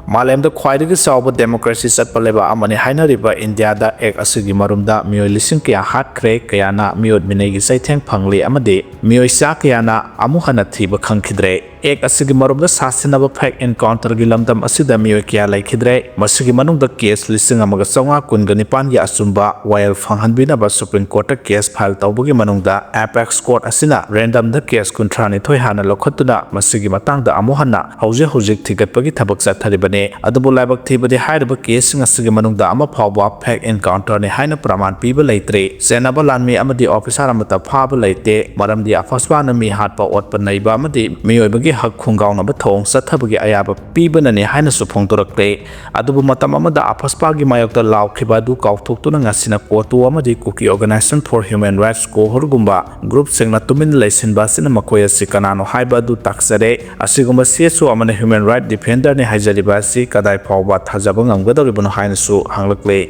ꯃꯥꯂꯦꯝꯗ ꯈ꯭ꯋꯥꯏꯗꯒꯤ ꯆꯥꯎꯕ democracy ꯆꯠꯄ ꯂꯩꯕꯥꯛ ꯑꯃꯅꯤ ꯍꯥꯏꯅꯔꯤꯕ ꯏꯟꯗꯤꯌꯥꯗ Act ꯑꯁꯤꯒꯤ ꯃꯔꯨꯝꯗ ꯃꯤꯑꯣꯏ ꯂꯤꯁꯤꯡ ꯀꯌꯥ ꯍꯥꯠꯈ꯭ꯔꯦ, ꯀꯌꯥꯅ ꯃꯤꯑꯣꯠ ꯃꯤꯅꯩꯒꯤ ꯆꯩꯊꯦꯡ ꯐꯪꯂꯤ ꯑꯃꯗꯤ ꯃꯤꯑꯣꯏ ꯆꯥ ꯀꯌꯥꯅ ꯑꯃꯨꯛ ꯍꯟꯅ ꯊꯤꯕ ꯈꯪꯈꯤꯗ꯭ꯔꯦ꯫ Act ꯑꯁꯤꯒꯤ ꯃꯔꯨꯝꯗ ꯁꯥꯁꯤꯟꯅꯕ fake encounter ꯒꯤ ꯂꯝꯗꯝ ꯑꯁꯤꯗ ꯃꯤꯑꯣꯏ ꯀꯌꯥ ꯂꯩꯈꯤꯗ꯭ꯔꯦ꯫ ꯃꯁꯤꯒꯤ ꯃꯅꯨꯡꯗ case ꯂꯤꯁꯤꯡ ꯑꯃꯒ ꯆꯥꯝꯃꯉꯥ ꯀꯨꯟꯒ ꯅꯤꯄꯥꯟꯒꯤ ꯑꯆꯨꯝꯕ ꯋꯥꯌꯦꯜ ꯐꯪꯍꯟꯕꯤꯅꯕ Supreme Court ꯇ case file ꯇꯧꯕꯒꯤ ꯃꯅꯨꯡꯗ apex court ꯑꯁꯤꯅ random ꯗ case ꯀꯨꯟꯊ꯭ꯔꯥ ꯅꯤꯊꯣꯏ ꯍꯥꯟꯅ ꯂꯧꯈꯠꯇꯨꯅ ꯃꯁꯤꯒꯤ ꯃꯇꯥꯡꯗ ꯑꯃꯨꯛ ꯍꯟꯅ ꯍꯧꯖꯤꯛ ꯍꯧꯖꯤꯛ ꯊꯤꯒꯠꯄꯒꯤ ꯊꯕꯛ ꯆꯠꯊꯔꯤꯕꯅꯤ꯫ ꯑꯗꯨꯕꯨ ꯂꯥꯏꯕꯛ ꯊꯤꯕꯗꯤ ꯍꯥꯏꯔꯤꯕ case ꯁꯤꯡ ꯑꯁꯤꯒꯤ ꯃꯅꯨꯡꯗ ꯑꯃ ꯐꯥꯎꯕ fake encounter ꯅꯤ ꯍꯥꯏꯅ ꯄ꯭ꯔꯃꯥꯟ ꯄꯤꯕ ꯂꯩꯇ꯭ꯔꯤ꯫ ꯆꯦꯟꯅꯕ ꯂꯥꯟꯃꯤ ꯑꯃꯗꯤ officer ꯑꯃꯠꯇ ꯐꯥꯕ ꯂꯩꯇꯦ, ꯃꯔꯝꯗꯤ AFSPA ꯅ ꯃꯤ ꯍꯥꯠꯄ, ꯑꯣꯠꯄ ꯅꯩꯕ ꯑꯃꯗꯤ ꯃꯤꯑꯣꯏꯕꯒꯤ ꯍꯛ ꯈꯣꯡꯒꯥꯎꯅꯕ ꯊꯧꯑꯣꯡ ꯆꯠꯊꯕꯒꯤ ꯑꯌꯥꯕ ꯄꯤꯕꯅꯅꯤ ꯍꯥꯏꯅꯁꯨ ꯐꯣꯡꯗꯣꯔꯛꯂꯦ꯫ ꯑꯗꯨꯕꯨ ꯃꯇꯝ ꯑꯃꯗ AFSPA ꯒꯤ ꯃꯥꯌꯣꯛꯇ ꯂꯥꯎꯈꯤꯕ ꯑꯗꯨ ꯀꯥꯎꯊꯣꯛꯇꯨꯅ ꯉꯁꯤꯅ COTU ꯑꯃꯗꯤ Kuki Organisation for Human Rights, ꯀꯣꯍꯨꯔꯒꯨꯝꯕ group ꯁꯤꯡꯅ ꯇꯨꯃꯤꯟꯅ ꯂꯩꯁꯤꯟꯕ ꯑꯁꯤꯅ ꯃꯈꯣꯏ ꯑꯁꯤ ꯀꯅꯥꯅꯣ ꯍꯥꯏꯕ ꯑꯗꯨ ꯇꯥꯛꯆꯔꯦ꯫ ꯑꯁꯤꯒꯨꯝꯕ CSO ꯑꯃꯅ human right defender ꯅꯤ ꯍꯥꯏꯖꯔꯤꯕ ꯑꯁꯤ ꯀꯗꯥꯏ ꯐꯥꯎꯕ ꯊꯥꯖꯕ ꯉꯝꯒꯗꯧꯔꯤꯕꯅꯣ ꯍꯥꯏꯅꯁꯨ ꯍꯪꯂꯛꯂꯦ꯫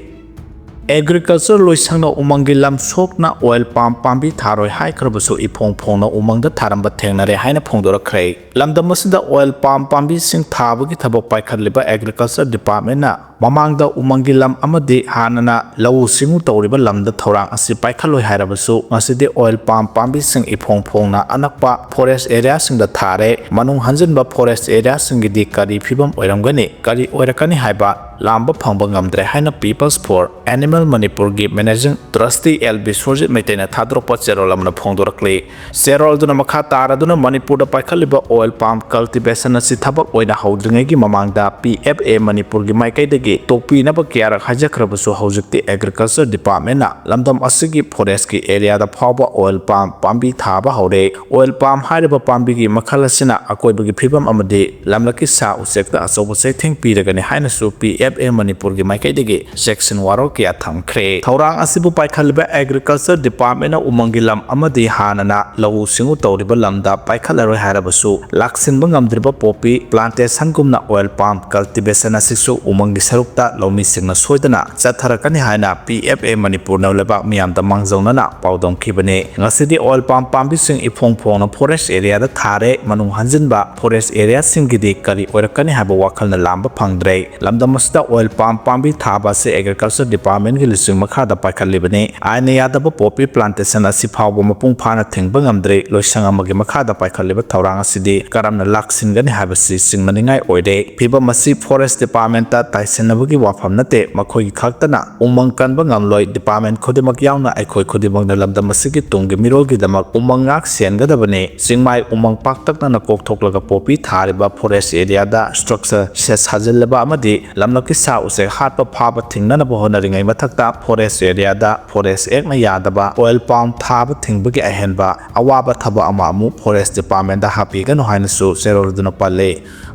Agriculture ꯂꯣꯏꯁꯪꯅ ꯎꯃꯪꯒꯤ ꯂꯝ ꯁꯣꯛꯅ oil palm ꯄꯥꯝꯕꯤ ꯊꯥꯔꯣꯏ ꯍꯥꯏꯈ꯭ꯔꯕꯁꯨ ꯏꯐꯣꯡ ꯐꯣꯡꯅ ꯎꯃꯪꯗ ꯊꯥꯔꯝꯕ ꯊꯦꯡꯅꯔꯦ ꯍꯥꯏꯅ ꯐꯣꯡꯗꯣꯔꯛꯈ꯭ꯔꯦ꯫ ꯂꯝꯗꯝ ꯑꯁꯤꯗ oil palm ꯄꯥꯝꯕꯤꯁꯤꯡ ꯊꯥꯕꯒꯤ ꯊꯕꯛ ꯄꯥꯏꯈꯠꯂꯤꯕ Agriculture Department ꯅ ꯃꯃꯥꯡꯗ ꯎꯃꯪꯒꯤ ꯂꯝ ꯑꯃꯗꯤ ꯍꯥꯟꯅꯅ ꯂꯧꯎ ꯁꯤꯡꯎ ꯇꯧꯔꯤꯕ ꯂꯝꯗ ꯊꯧꯔꯥꯡ ꯑꯁꯤ ꯄꯥꯏꯈꯠꯂꯣꯏ ꯍꯥꯏꯔꯕꯁꯨ, ꯉꯁꯤꯗꯤ oil palm ꯄꯥꯝꯕꯤꯁꯤꯡ ꯏꯐꯣꯡ ꯐꯣꯡꯅ ꯑꯅꯛꯄ forest area ꯁꯤꯡꯗ ꯊꯥꯔꯦ꯫ ꯃꯅꯨꯡ ꯍꯟꯖꯤꯟꯕ forest area ꯁꯤꯡꯒꯤꯗꯤ ꯀꯔꯤ ꯐꯤꯕꯝ ꯑꯣꯏꯔꯝꯒꯅꯤ, ꯀꯔꯤ ꯑꯣꯏꯔꯛꯀꯅꯤ ꯍꯥꯏꯕ ꯂꯥꯝꯕ ꯐꯪꯕ ꯉꯝꯗ꯭ꯔꯦ ꯍꯥꯏꯅ People's for Animal ꯃꯅꯤꯄꯨꯔꯒꯤ Managing Trustee ꯑꯦꯜ ꯕꯤꯁ꯭ꯋꯔꯖꯤꯠ ꯃꯩꯇꯩꯅ ꯊꯥꯗꯣꯔꯛꯄ ꯆꯦꯔꯣꯜ ꯑꯃꯅ ꯐꯣꯡꯗꯣꯔꯛꯂꯤ꯫ ꯆꯦꯔꯣꯜꯗꯨꯅ ꯃꯈꯥ ꯇꯥꯔꯗꯨꯅ ꯃꯅꯤꯄꯨꯔꯗ ꯄꯥꯏꯈꯠꯂꯤꯕ oil palm cultivation ꯑꯁꯤ ꯊꯕꯛ ꯑꯣꯏꯅ ꯍꯧꯗ꯭ꯔꯤꯉꯩꯒꯤ ꯃꯃꯥꯡꯗ P F A ꯃꯅꯤꯄꯨꯔꯒꯤ ꯃꯥꯏꯀꯩꯗꯒꯤ ꯇꯣꯛꯄꯤꯅꯕ ꯀꯌꯥꯔꯛ ꯍꯥꯏꯖꯈ꯭ꯔꯕꯁꯨ, ꯍꯧꯖꯤꯛꯇꯤ Agriculture Department ꯅ ꯂꯝꯗꯝ ꯑꯁꯤꯒꯤ forest ꯀꯤ area ꯗ ꯐꯥꯎꯕ oil palm ꯄꯥꯝꯕꯤ ꯊꯥꯕ ꯍꯧꯔꯦ꯫ Oil palm ꯍꯥꯏꯔꯤꯕ ꯄꯥꯝꯕꯤꯒꯤ ꯃꯈꯜ ꯑꯁꯤꯅ ꯑꯀꯣꯏꯕꯒꯤ ꯐꯤꯕꯝ ꯑꯃꯗꯤ ꯂꯝꯂꯛꯀꯤ ꯁꯥ ꯎꯆꯦꯛꯇ ꯑꯆꯧꯕ ꯆꯩꯊꯦꯡ ꯄꯤꯔꯒꯅꯤ ꯍꯥꯏꯅꯁꯨ P F ꯑꯦꯐ ꯑꯦ ꯃꯅꯤꯄꯨꯔꯒꯤ ꯃꯥꯏꯀꯩꯗꯒꯤ ꯆꯦꯛꯁꯤꯟ ꯋꯥꯔꯣꯜ ꯀꯌꯥ ꯊꯝꯈ꯭ꯔꯦ꯫ ꯊꯧꯔꯥꯡ ꯑꯁꯤꯕꯨ ꯄꯥꯏꯈꯠꯂꯤꯕ Agriculture Departmentꯅ ꯎꯃꯪꯒꯤ ꯂꯝ ꯑꯃꯗꯤ ꯍꯥꯟꯅꯅ ꯂꯧꯎ ꯁꯤꯡꯎ ꯇꯧꯔꯤꯕ ꯂꯝꯗ ꯄꯥꯏꯈꯠꯂꯔꯣꯏ ꯍꯥꯏꯔꯕꯁꯨ, ꯂꯥꯛꯁꯤꯟꯕ ꯉꯝꯗ꯭ꯔꯤꯕ poppy plantationꯒꯨꯝꯅ oil palm cultivation ꯑꯁꯤꯁꯨ ꯎꯃꯪꯒꯤ ꯁꯔꯨꯛꯇ ꯂꯧꯃꯤꯁꯤꯡꯅ ꯁꯣꯏꯗꯅ ꯆꯠꯊꯔꯛꯀꯅꯤ ꯍꯥꯏꯅ ꯄꯤ ꯑꯦꯐ ꯑꯦ ꯃꯅꯤꯄꯨꯔꯅ ꯂꯩꯕꯥꯛ ꯃꯤꯌꯥꯝꯗ ꯃꯥꯡꯖꯧꯅꯅ ꯄꯥꯎꯗꯝꯈꯤꯕꯅꯤ꯫ ꯉꯁꯤꯗꯤ oil palm ꯄꯥꯝꯕꯤꯁꯤꯡ ꯏꯐꯣꯡ ꯐꯣꯡꯅ forest areaꯗ ꯊꯥꯔꯦ꯫ ꯃꯅꯨꯡ ꯍꯟꯖꯤꯟꯕ forest areaꯁꯤꯡꯒꯤꯗꯤ ꯀꯔꯤ ꯑꯣꯏꯔꯛꯀꯅꯤ ꯍꯥꯏꯕ ꯋꯥꯈꯜꯅ ꯂꯥꯝꯕ ꯐꯪꯗ꯭ꯔꯦ꯫ ꯂꯝꯗꯝ ꯑꯁꯤꯗ oil palm ꯄꯥꯝꯕꯤ ꯊꯥꯕ ꯑꯁꯤ Agriculture Departmentꯀꯤ ꯂꯨꯆꯤꯡ ꯃꯈꯥꯗ ꯄꯥꯏꯈꯠꯂꯤꯕꯅꯤ꯫ ꯑꯥꯏꯟꯅ ꯌꯥꯗꯕ poppy plantation ꯑꯁꯤ ꯐꯥꯎꯕ ꯃꯄꯨꯡ ꯐꯥꯅ ꯊꯤꯡꯕ ꯉꯝꯗ꯭ꯔꯤ꯫ ꯂꯣꯏꯁꯪ ꯑꯃꯒꯤ ꯃꯈꯥꯗ ꯄꯥꯏꯈꯠꯂꯤꯕ ꯊꯧꯔꯥꯡ ꯑꯁꯤꯗꯤ ꯀꯔꯝꯅ ꯂꯥꯛꯁꯤꯟꯒꯅꯤ ꯍꯥꯏꯕꯁꯤ ꯆꯤꯡꯅꯅꯤꯡꯉꯥꯏ ꯑꯣꯏꯔꯦ꯫ ꯐꯤꯕꯝ ꯑꯁꯤ forest departmentꯇ ꯇꯥꯏꯁꯤꯟꯅꯕꯒꯤ ꯋꯥꯐꯝ ꯅꯠꯇꯦ꯫ ꯃꯈꯣꯏꯒꯤ ꯈꯛꯇꯅ ꯎꯃꯪ ꯀꯟꯕ ꯉꯝꯂꯣꯏ꯫ Department ꯈꯨꯗꯤꯡꯃꯛ ꯌꯥꯎꯅ ꯑꯩꯈꯣꯏ ꯈꯨꯗꯤꯡꯃꯛꯅ ꯂꯝꯗꯝ ꯑꯁꯤꯒꯤ ꯇꯨꯡꯒꯤ ꯃꯤꯔꯣꯜꯒꯤꯗꯃꯛ ꯎꯃꯪ ꯉꯥꯛ ꯁꯦꯟꯒꯗꯕꯅꯤ꯫ ꯆꯤꯡꯃꯥꯏ ꯎꯃꯪ ꯄꯥꯛꯇꯛꯅꯅ ꯀꯣꯛꯊꯣꯛꯂꯒ poppy ꯊꯥꯔꯤꯕ forest areaꯗ structure ꯁꯦ ꯁꯥꯖꯤꯜꯂꯕ ꯑꯃꯗꯤ ꯂꯝꯂꯛꯀꯤ ꯁꯥ ꯎꯆꯦꯛ ꯍꯥꯠꯄ ꯐꯥꯕ ꯊꯤꯡꯅꯅꯕ ꯍꯣꯠꯅꯔꯤꯉꯩ ꯃꯊꯛꯇ forest areaꯗ forest actꯅ ꯌꯥꯗꯕ oil palm ꯊꯥꯕ ꯊꯤꯡꯕꯒꯤ ꯑꯍꯦꯟꯕ ꯑꯋꯥꯕ ꯊꯕꯛ ꯑꯃ ꯑꯃꯨꯛ forest departmentꯗ ꯍꯥꯞꯄꯤꯒꯅꯨ ꯍꯥꯏꯅꯁꯨ ꯆꯦꯔꯣꯜ ꯑꯗꯨꯅ ꯄꯜꯂꯤ꯫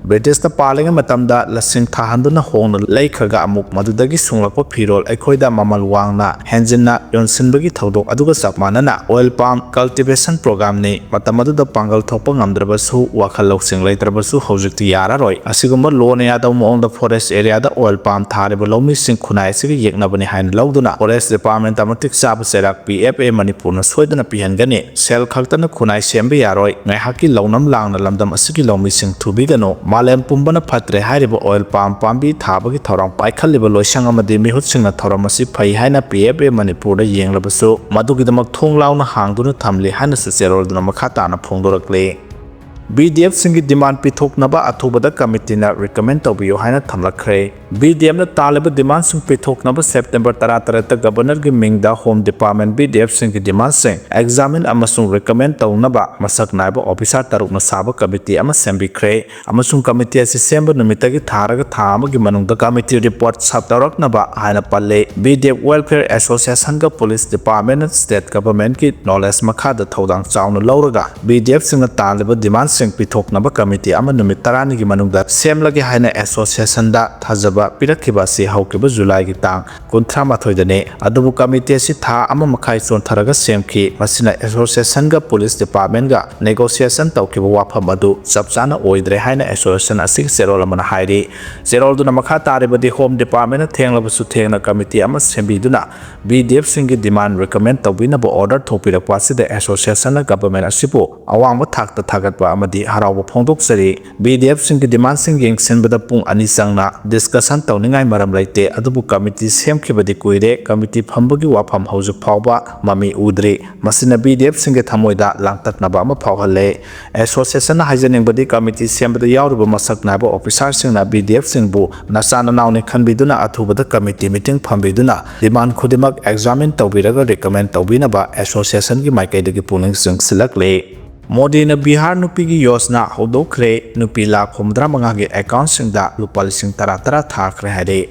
ꯕ꯭ꯔꯤꯇꯤꯁꯅ ꯄꯥꯜꯂꯤꯉꯩ ꯃꯇꯝꯗ ꯂꯁꯤꯡ ꯊꯥꯍꯟꯗꯨꯅ ꯍꯣꯡꯅ ꯂꯩꯈ꯭ꯔꯒ ꯑꯃꯨꯛ ꯃꯗꯨꯗꯒꯤ ꯁꯨꯡꯂꯛꯄ ꯐꯤꯔꯣꯜ ꯑꯩꯈꯣꯏꯗ ꯃꯃꯜ ꯋꯥꯡꯅ ꯍꯦꯟꯖꯤꯟꯅ ꯌꯣꯟꯁꯤꯟꯕꯒꯤ ꯊꯧꯗꯣꯛ ꯑꯗꯨꯒ ꯆꯞ ꯃꯥꯟꯅꯅ oil palm cultivation programꯅꯤ꯫ ꯃꯇꯝ ꯑꯗꯨꯗ ꯄꯥꯡꯒꯜ ꯊꯣꯛꯄ ꯉꯝꯗ꯭ꯔꯕꯁꯨ, ꯋꯥꯈꯜ ꯂꯧꯁꯤꯡ ꯂꯩꯇ꯭ꯔꯕꯁꯨ ꯍꯧꯖꯤꯛꯇꯤ ꯌꯥꯔꯔꯣꯏ꯫ ꯑꯁꯤꯒꯨꯝꯕ ꯂꯣꯅ ꯌꯥꯗꯕ ꯃꯑꯣꯡꯗ forest areaꯗ oil palm ꯊꯥꯔꯤꯕ ꯂꯧꯃꯤꯁꯤꯡ ꯈꯨꯟꯅꯥꯏ ꯑꯁꯤꯒ ꯌꯦꯛꯅꯕꯅꯤ ꯍꯥꯏꯅ ꯂꯧꯗꯨꯅ forest departmentꯇ ꯃꯇꯤꯛ ꯆꯥꯕ ꯆꯩꯔꯥꯛ ꯄꯤ ꯑꯦꯐ ꯑꯦ ꯃꯅꯤꯄꯨꯔꯅ ꯁꯣꯏꯗꯅ ꯄꯤꯍꯟꯒꯅꯤ꯫ ꯁꯦꯜ ꯈꯛꯇꯅ ꯈꯨꯟꯅꯥꯏ ꯁꯦꯝꯕ ꯌꯥꯔꯣꯏ꯫ ꯉꯥꯏꯍꯥꯛꯀꯤ ꯂꯧꯅꯝ ꯂꯥꯡꯅ ꯂꯝꯗꯝ ꯑꯁꯤꯒꯤ ꯂꯧꯃꯤꯁꯤꯡ ꯊꯨꯕꯤꯒꯅꯨ꯫ ꯃꯥꯂꯦꯝ ꯄꯨꯝꯕꯅ ꯐꯠꯇ꯭ꯔꯦ ꯍꯥꯏꯔꯤꯕ oil palm ꯄꯥꯝꯕꯤ ꯊꯥꯕꯒꯤ ꯊꯧꯔꯥꯡ ꯄꯥꯏꯈꯠꯂꯤꯕ ꯂꯣꯏꯁꯪ ꯑꯃꯗꯤ ꯃꯤꯍꯨꯠꯁꯤꯡꯅ ꯊꯧꯔꯝ ꯑꯁꯤ ꯐꯩ ꯍꯥꯏꯅ ꯄꯤ ꯑꯦꯐ ꯑꯦ ꯃꯅꯤꯄꯨꯔꯗ ꯌꯦꯡꯂꯕꯁꯨ ꯃꯗꯨꯒꯤꯗꯃꯛ ꯊꯣꯡ ꯂꯥꯎꯅ ꯍꯥꯡꯗꯨꯅ ꯊꯝꯂꯤ ꯍꯥꯏꯅꯁꯨ ꯆꯦꯔꯣꯜꯗꯨꯅ ꯃꯈꯥ ꯇꯥꯅ ꯐꯣꯡꯗꯣꯔꯛꯂꯤ꯫ ꯕꯤ ꯗꯤ ꯑꯦꯐꯁꯤꯡꯒꯤ demand ꯄꯤꯊꯣꯛꯅꯕ ꯑꯊꯨꯕꯗ committeeꯅ recommend ꯇꯧꯕꯤꯌꯨ ꯍꯥꯏꯅ ꯊꯝꯂꯛꯈ꯭ꯔꯦ꯫ ꯕꯤ ꯗꯤ ꯑꯦꯐꯅ ꯇꯥꯜꯂꯤꯕ demandꯁꯤꯡ ꯄꯤꯊꯣꯛꯅꯕ September ꯇꯔꯥꯇꯔꯦꯠꯇ Governorꯒꯤ ꯃꯤꯡꯗ Home Department ꯕꯤ ꯗꯤ ꯑꯦꯐꯁꯤꯡꯒꯤ demandꯁꯤꯡ examine ꯑꯃꯁꯨꯡ recommend ꯇꯧꯅꯕ ꯃꯁꯛ ꯅꯥꯏꯕ officer ꯇꯔꯨꯛꯅ ꯁꯥꯕ committee ꯑꯃ ꯁꯦꯝꯕꯤꯈ꯭ꯔꯦ꯫ ꯑꯃꯁꯨꯡ committee ꯑꯁꯤ ꯁꯦꯝꯕ ꯅꯨꯃꯤꯠꯇꯒꯤ ꯊꯥꯔꯒ ꯊꯥ ꯑꯃꯒꯤ ꯃꯅꯨꯡꯗ committee report ꯁꯥꯞꯇꯧꯔꯛꯅꯕ ꯍꯥꯏꯅ ꯄꯜꯂꯤ꯫ ꯕꯤ ꯗꯤ ꯑꯦꯐ Welfare Associationꯒ Police Departmentꯅ State Governmentꯀꯤ knowledge ꯃꯈꯥꯗ ꯊꯧꯗꯥꯡ ꯆꯥꯎꯅ ꯂꯧꯔꯒ ꯕꯤ ꯗꯤ ꯑꯦꯐꯁꯤꯡꯅ ꯇꯥꯜꯂꯤꯕ demand ꯁꯤꯡ ꯄꯤꯊꯣꯛꯅꯕ ꯀꯃꯤꯇꯤ ꯑꯃ ꯅꯨꯃꯤꯠ ꯇꯔꯥꯅꯤꯒꯤ ꯃꯅꯨꯡꯗ ꯁꯦꯝꯂꯒꯦ ꯍꯥꯏꯅ ꯑꯦꯁꯣꯁꯤꯌꯦꯁꯟꯗ ꯊꯥꯖꯕ ꯄꯤꯔꯛꯈꯤꯕ ꯑꯁꯤ ꯍꯧꯈꯤꯕ ꯖꯨꯂꯥꯏꯒꯤ ꯇꯥꯡ ꯀꯨꯟꯊ꯭ꯔꯥ ꯃꯥꯊꯣꯏꯗꯅꯤ꯫ ꯑꯗꯨꯕꯨ ꯀꯃꯤꯇꯤ ꯑꯁꯤ ꯊꯥ ꯑꯃ ꯃꯈꯥꯏ ꯆꯣꯟꯊꯔꯒ ꯁꯦꯝꯈꯤ꯫ ꯃꯁꯤꯅ ꯑꯦꯁꯣꯁꯤꯌꯦꯁꯟꯒ ꯄꯨꯂꯤꯁ ꯗꯤꯄꯥꯔꯠꯃꯦꯟꯒ ꯅꯦꯒꯣꯁꯤꯌꯦꯁꯟ ꯇꯧꯈꯤꯕ ꯋꯥꯐꯝ ꯑꯗꯨ ꯆꯞ ꯆꯥꯅ ꯑꯣꯏꯗ꯭ꯔꯦ ꯍꯥꯏꯅ ꯑꯦꯁꯣꯁꯤꯌꯦꯁꯟ ꯑꯁꯤꯒꯤ ꯆꯦꯔꯣꯜ ꯑꯃꯅ ꯍꯥꯏꯔꯤ꯫ ꯆꯦꯔꯣꯜꯗꯨꯅ ꯃꯈꯥ ꯇꯥꯔꯤꯕꯗꯤ, ꯍꯣꯝ ꯗꯤꯄꯥꯔꯠꯃꯦꯟꯅ ꯊꯦꯡꯂꯕꯁꯨ ꯊꯦꯡꯅ ꯀꯃꯤꯇꯤ ꯑꯃ ꯁꯦꯝꯕꯤꯗꯨꯅ ꯕꯤ ꯗꯤ ꯑꯦꯐꯁꯤꯡꯒꯤ ꯗꯤꯃꯥꯟ ꯔꯤꯀꯃꯦꯟ ꯇꯧꯕꯤꯅꯕ ꯑꯣꯔꯗꯔ ꯊꯣꯛꯄꯤꯔꯛꯄ ꯑꯁꯤꯗ ꯑꯦꯁꯣꯁꯤꯌꯦꯁꯟꯅ ꯒꯚꯔꯟꯃꯦꯟꯠ ꯑꯁꯤꯕꯨ ꯑꯋꯥꯡꯕ ꯊꯥꯛꯇ ꯊꯥꯒꯠꯄ ꯑꯃꯗꯤ ꯍꯔꯥꯎꯕ ꯐꯣꯡꯗꯣꯛꯆꯔꯤ꯫ ꯕꯤ ꯗꯤ ꯑꯦꯐꯁꯤꯡꯒꯤ ꯗꯤꯃꯥꯟꯁꯤꯡ ꯌꯦꯡꯁꯤꯟꯕꯗ ꯄꯨꯡ ꯑꯅꯤ ꯆꯪꯅ ꯗꯤꯁꯀꯁꯟ ꯇꯧꯅꯤꯡꯉꯥꯏ ꯃꯔꯝ ꯂꯩꯇꯦ, ꯑꯗꯨꯕꯨ ꯀꯃꯤꯇꯤ ꯁꯦꯝꯈꯤꯕꯗꯤ ꯀꯨꯏꯔꯦ꯫ ꯀꯃꯤꯇꯤ ꯐꯝꯕꯒꯤ ꯋꯥꯐꯝ ꯍꯧꯖꯤꯛ ꯐꯥꯎꯕ ꯃꯃꯤ ꯎꯗ꯭ꯔꯤ꯫ ꯃꯁꯤꯅ ꯕꯤ ꯗꯤ ꯑꯦꯐꯁꯤꯡꯒꯤ ꯊꯃꯣꯏꯗ ꯂꯥꯡꯇꯛꯅꯕ ꯑꯃ ꯐꯥꯎꯍꯜꯂꯦ꯫ ꯑꯦꯁꯣꯁꯤꯌꯦꯁꯟꯅ ꯍꯥꯏꯖꯅꯤꯡꯕꯗꯤ, ꯀꯃꯤꯇꯤ ꯁꯦꯝꯕꯗ ꯌꯥꯎꯔꯤꯕ ꯃꯁꯛ ꯅꯥꯏꯕ ꯑꯣꯐꯤꯁꯥꯔꯁꯤꯡꯅ ꯕꯤ ꯗꯤ ꯑꯦꯐꯁꯤꯡꯕꯨ ꯅꯆꯥ ꯅꯅꯥꯎꯅꯤ ꯈꯟꯕꯤꯗꯨꯅ ꯑꯊꯨꯕꯗ ꯀꯃꯤꯇꯤ ꯃꯤꯇꯤꯡ ꯐꯝꯕꯤꯗꯨꯅ ꯗꯤꯃꯥꯟ ꯈꯨꯗꯤꯡꯃꯛ ꯑꯦꯛꯖꯥꯃꯤꯟ ꯇꯧꯕꯤꯔꯒ ꯔꯤꯀꯃꯦꯟ ꯇꯧꯕꯤꯅꯕ ꯑꯦꯁꯣꯁꯤꯌꯦꯁꯟꯒꯤ ꯃꯥꯏꯀꯩꯗꯒꯤ ꯄꯨꯛꯅꯤꯡ ꯆꯤꯡꯁꯤꯜꯂꯛꯂꯤ꯫ ꯃꯣꯗꯤꯅ ꯕꯤꯍꯥꯔ ꯅꯨꯄꯤꯒꯤ ꯌꯣꯖꯅꯥ ꯍꯧꯗꯣꯛꯈ꯭ꯔꯦ꯫ ꯅꯨꯄꯤ ꯂꯥꯈ ꯍꯨꯝꯐꯨꯇꯔꯥ ꯃꯉꯥꯒꯤ ꯑꯦꯀꯥꯎꯟꯁꯤꯡꯗ ꯂꯨꯄꯥ ꯂꯤꯁꯤꯡ ꯇꯔꯥ ꯇꯔꯥ ꯊꯥꯈ꯭ꯔꯦ ꯍꯥꯏꯔꯦ꯫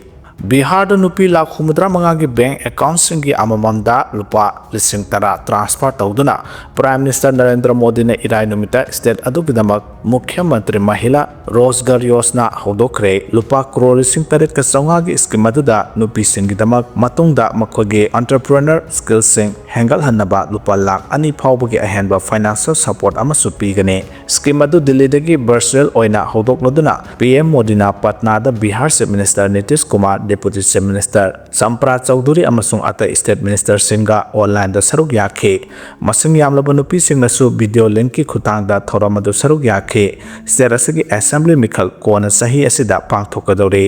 ꯕꯤꯍꯥꯔꯗ ꯅꯨꯄꯤ ꯂꯥꯈ ꯍꯨꯝꯐꯨꯇꯔꯥ ꯃꯉꯥꯒꯤ ꯕꯦꯡꯛ ꯑꯦꯀꯥꯎꯟꯁꯤꯡꯒꯤ ꯑꯃꯃꯝꯗ ꯂꯨꯄꯥ ꯂꯤꯁꯤꯡ ꯇꯔꯥ ꯇ꯭ꯔꯥꯟꯁꯐꯔ ꯇꯧꯗꯨꯅ ꯄ꯭ꯔꯥꯏꯝ ꯃꯤꯅꯤꯁꯇꯔ ꯅꯔꯦꯟꯗ꯭ꯔ ꯃꯣꯗꯤꯅ ꯏꯔꯥꯏ ꯅꯨꯃꯤꯠꯇ ꯁ꯭ꯇꯦꯠ ꯑꯗꯨꯒꯤꯗꯃꯛ ꯃꯨꯈ꯭ꯌ ꯃꯟꯇ꯭ꯔꯤ ꯃꯍꯤꯂꯥ ꯔꯣꯖꯒꯥꯔ ꯌꯣꯖꯅꯥ ꯍꯧꯗꯣꯛꯈ꯭ꯔꯦ꯫ ꯂꯨꯄꯥ ꯀ꯭ꯔꯣꯔ ꯂꯤꯁꯤꯡ ꯇꯔꯦꯠꯀ ꯆꯥꯝꯃꯉꯥꯒꯤ ꯁ꯭ꯀꯤꯝ ꯑꯗꯨꯗ ꯅꯨꯄꯤꯁꯤꯡꯒꯤꯗꯃꯛ ꯃꯇꯨꯡꯗ ꯃꯈꯣꯏꯒꯤ ꯑꯣꯟꯇꯔꯄ꯭ꯔꯤꯅꯔ ꯁ꯭ꯀꯤꯜꯁꯤꯡ ꯍꯦꯟꯒꯠꯍꯟꯅꯕ ꯂꯨꯄꯥ ꯂꯥꯈ ꯑꯅꯤ ꯐꯥꯎꯕꯒꯤ ꯑꯍꯦꯟꯕ ꯐꯥꯏꯅꯥꯟꯁꯤꯌꯦꯜ ꯁꯄꯣꯔꯠ ꯑꯃꯁꯨ ꯄꯤꯒꯅꯤ꯫ ꯁ꯭ꯀꯤꯝ ꯑꯗꯨ ꯗꯤꯜꯂꯤꯗꯒꯤ ꯚꯔꯆꯨꯑꯦꯜ ꯑꯣꯏꯅ ꯍꯧꯗꯣꯛꯂꯗꯨꯅ ꯄꯤ ꯑꯦꯝ ꯃꯣꯗꯤꯅ ꯄꯠꯅꯥꯗ Bihar chief minister Nitish Kumar, deputy chief minister ꯆꯝꯄ꯭ꯔꯥ ꯆꯧꯙꯨꯔꯤ ꯑꯃꯁꯨꯡ ꯑꯇꯩ ꯁ꯭ꯇꯦꯠ ꯃꯤꯅꯤꯁꯇꯔꯁꯤꯡꯒ ꯑꯣꯟꯂꯥꯏꯟꯗ ꯁꯔꯨꯛ ꯌꯥꯈꯤ꯫ ꯃꯁꯤꯡ ꯌꯥꯝꯂꯕ ꯅꯨꯄꯤꯁꯤꯡꯅꯁꯨ ꯚꯤꯗꯤꯑꯣ ꯂꯤꯡꯛꯀꯤ ꯈꯨꯠꯊꯥꯡꯗ ꯊꯧꯔꯝ ꯑꯗꯨ ꯁꯔꯨꯛ ꯌꯥꯈꯤ꯫ ꯁ꯭ꯇꯦꯠ ꯑꯁꯤꯒꯤ ꯑꯦꯁꯦꯝꯕ꯭ꯂꯤ ꯃꯤꯈꯜ ꯀꯣꯟꯅ ꯆꯍꯤ ꯑꯁꯤꯗ ꯄꯥꯡꯊꯣꯛꯀꯗꯧꯔꯤ꯫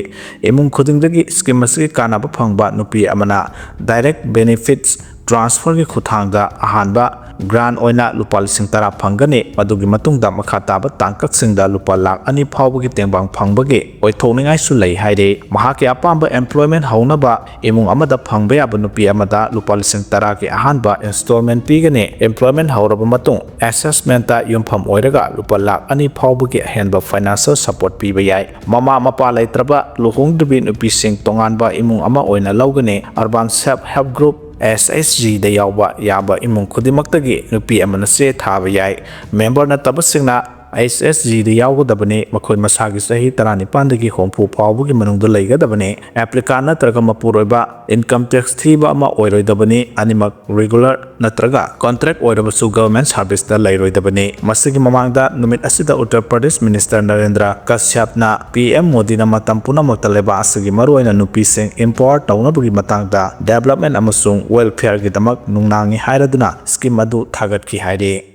ꯏꯃꯨꯡ ꯈꯨꯗꯤꯡꯗꯒꯤ ꯁ꯭ꯀꯤꯝ ꯑꯁꯤꯒꯤ ꯀꯥꯟꯅꯕ ꯐꯪꯕ ꯅꯨꯄꯤ ꯑꯃꯅ ꯗꯥꯏꯔꯦꯛ ꯕꯦꯅꯤꯐꯤꯠꯁ ꯇ꯭ꯔꯥꯟꯁꯐꯔꯒꯤ ꯈꯨꯠꯊꯥꯡꯗ ꯑꯍꯥꯟꯕ ꯒ꯭ꯔꯥꯟ ꯑꯣꯏꯅ ꯂꯨꯄꯥ ꯂꯤꯁꯤꯡ ꯇꯔꯥ ꯐꯪꯒꯅꯤ꯫ ꯃꯗꯨꯒꯤ ꯃꯇꯨꯡꯗ ꯃꯈꯥ ꯇꯥꯕ ꯇꯥꯡꯀꯛꯁꯤꯡꯗ ꯂꯨꯄꯥ ꯂꯥꯈ ꯑꯅꯤ ꯐꯥꯎꯕꯒꯤ ꯇꯦꯡꯕꯥꯡ ꯐꯪꯕꯒꯤ ꯑꯣꯏꯊꯣꯛꯅꯤꯡꯉꯥꯏꯁꯨ ꯂꯩ ꯍꯥꯏꯔꯤ꯫ ꯃꯍꯥꯛꯀꯤ ꯑꯄꯥꯝꯕ ꯑꯦꯝꯄ꯭ꯂꯣꯏꯃꯦꯟ ꯍꯧꯅꯕ ꯏꯃꯨꯡ ꯑꯃꯗ ꯐꯪꯕ ꯌꯥꯕ ꯅꯨꯄꯤ ꯑꯃꯗ ꯂꯨꯄꯥ ꯂꯤꯁꯤꯡ ꯇꯔꯥꯒꯤ ꯑꯍꯥꯟꯕ ꯏꯟꯁꯇꯣꯜꯃꯦꯟ ꯄꯤꯒꯅꯤ꯫ ꯑꯦꯝꯄ꯭ꯂꯣꯏꯃꯦꯟ ꯍꯧꯔꯕ ꯃꯇꯨꯡ ꯑꯦꯁꯦꯁꯃꯦꯟꯇ ꯌꯨꯝꯐꯝ ꯑꯣꯏꯔꯒ ꯂꯨꯄꯥ ꯂꯥꯈ ꯑꯅꯤ ꯐꯥꯎꯕꯒꯤ ꯑꯍꯦꯟꯕ ꯐꯥꯏꯅꯥꯟꯁꯤꯌꯦꯜ ꯁꯄꯣꯔꯠ ꯄꯤꯕ ꯌꯥꯏ꯫ ꯃꯃꯥ ꯃꯄꯥ ꯂꯩꯇ꯭ꯔꯕ ꯂꯨꯍꯣꯡꯗ꯭ꯔꯤꯕꯤ ꯅꯨꯄꯤꯁꯤꯡ ꯇꯣꯉꯥꯟꯕ ꯏꯃꯨꯡ ꯑꯃ ꯑꯣꯏꯅ ꯂꯧꯒꯅꯤ꯫ ꯑꯔꯕꯥꯟ ꯁꯦꯜꯐ ꯍꯦꯜꯞ ꯒ꯭ꯔꯨꯞ, ꯑꯦꯁ ꯑꯩꯆ ꯖꯤꯗ ꯌꯥꯎꯕ ꯌꯥꯕ ꯏꯃꯨꯡ ꯈꯨꯗꯤꯡꯃꯛꯇꯒꯤ ꯅꯨꯄꯤ ꯑꯃꯅ ꯆꯦ ꯊꯥꯕ ꯌꯥꯏ꯫ ꯃꯦꯝꯕꯔ ꯅꯠꯇꯕꯁꯤꯡꯅ ꯑꯩꯆ ꯑꯦꯁ ꯖꯤꯗ ꯌꯥꯎꯒꯗꯕꯅꯤ꯫ ꯃꯈꯣꯏ ꯃꯁꯥꯒꯤ ꯆꯍꯤ ꯇꯔꯥꯅꯤꯄꯥꯟꯗꯒꯤ ꯍꯨꯝꯐꯨ ꯐꯥꯎꯕꯒꯤ ꯃꯅꯨꯡꯗ ꯂꯩꯒꯗꯕꯅꯤ꯫ ꯑꯦꯄ꯭ꯂꯤꯀꯥꯟ ꯅꯠꯇ꯭ꯔꯒ ꯃꯄꯨꯔꯣꯏꯕ ꯏꯟꯀꯝ ꯇꯦꯛꯁ ꯊꯤꯕ ꯑꯃ ꯑꯣꯏꯔꯣꯏꯗꯕꯅꯤ꯫ ꯑꯅꯤꯃꯛ ꯔꯤꯒꯨꯂꯔ ꯅꯠꯇ꯭ꯔꯒ ꯀꯣꯟꯇ꯭ꯔꯦꯛ ꯑꯣꯏꯔꯕꯁꯨ ꯒꯚꯔꯟꯃꯦꯟꯠ ꯁꯥꯔꯚꯤꯁꯇ ꯂꯩꯔꯣꯏꯗꯕꯅꯤ꯫ ꯃꯁꯤꯒꯤ ꯃꯃꯥꯡꯗ ꯅꯨꯃꯤꯠ ꯑꯁꯤꯗ ꯎꯠꯇꯔ ꯄ꯭ꯔꯗꯦꯁ ꯃꯤꯅꯤꯁꯇꯔ ꯅꯔꯦꯟꯗ꯭ꯔ ꯀꯁ꯭ꯌꯞꯅ ꯄꯤ ꯑꯦꯝ ꯃꯣꯗꯤꯅ ꯃꯇꯝ ꯄꯨꯝꯅꯃꯛꯇ ꯂꯩꯕꯥꯛ ꯑꯁꯤꯒꯤ ꯃꯔꯨꯑꯣꯏꯅ ꯅꯨꯄꯤꯁꯤꯡ empower ꯇꯧꯅꯕꯒꯤ ꯃꯇꯥꯡꯗ development ꯑꯃꯁꯨꯡ welfareꯒꯤꯗꯃꯛ ꯅꯨꯡꯅꯥꯡꯉꯤ ꯍꯥꯏꯔꯗꯨꯅ ꯁ꯭ꯀꯤꯝ ꯑꯗꯨ ꯊꯥꯒꯠꯈꯤ ꯍꯥꯏꯔꯤ꯫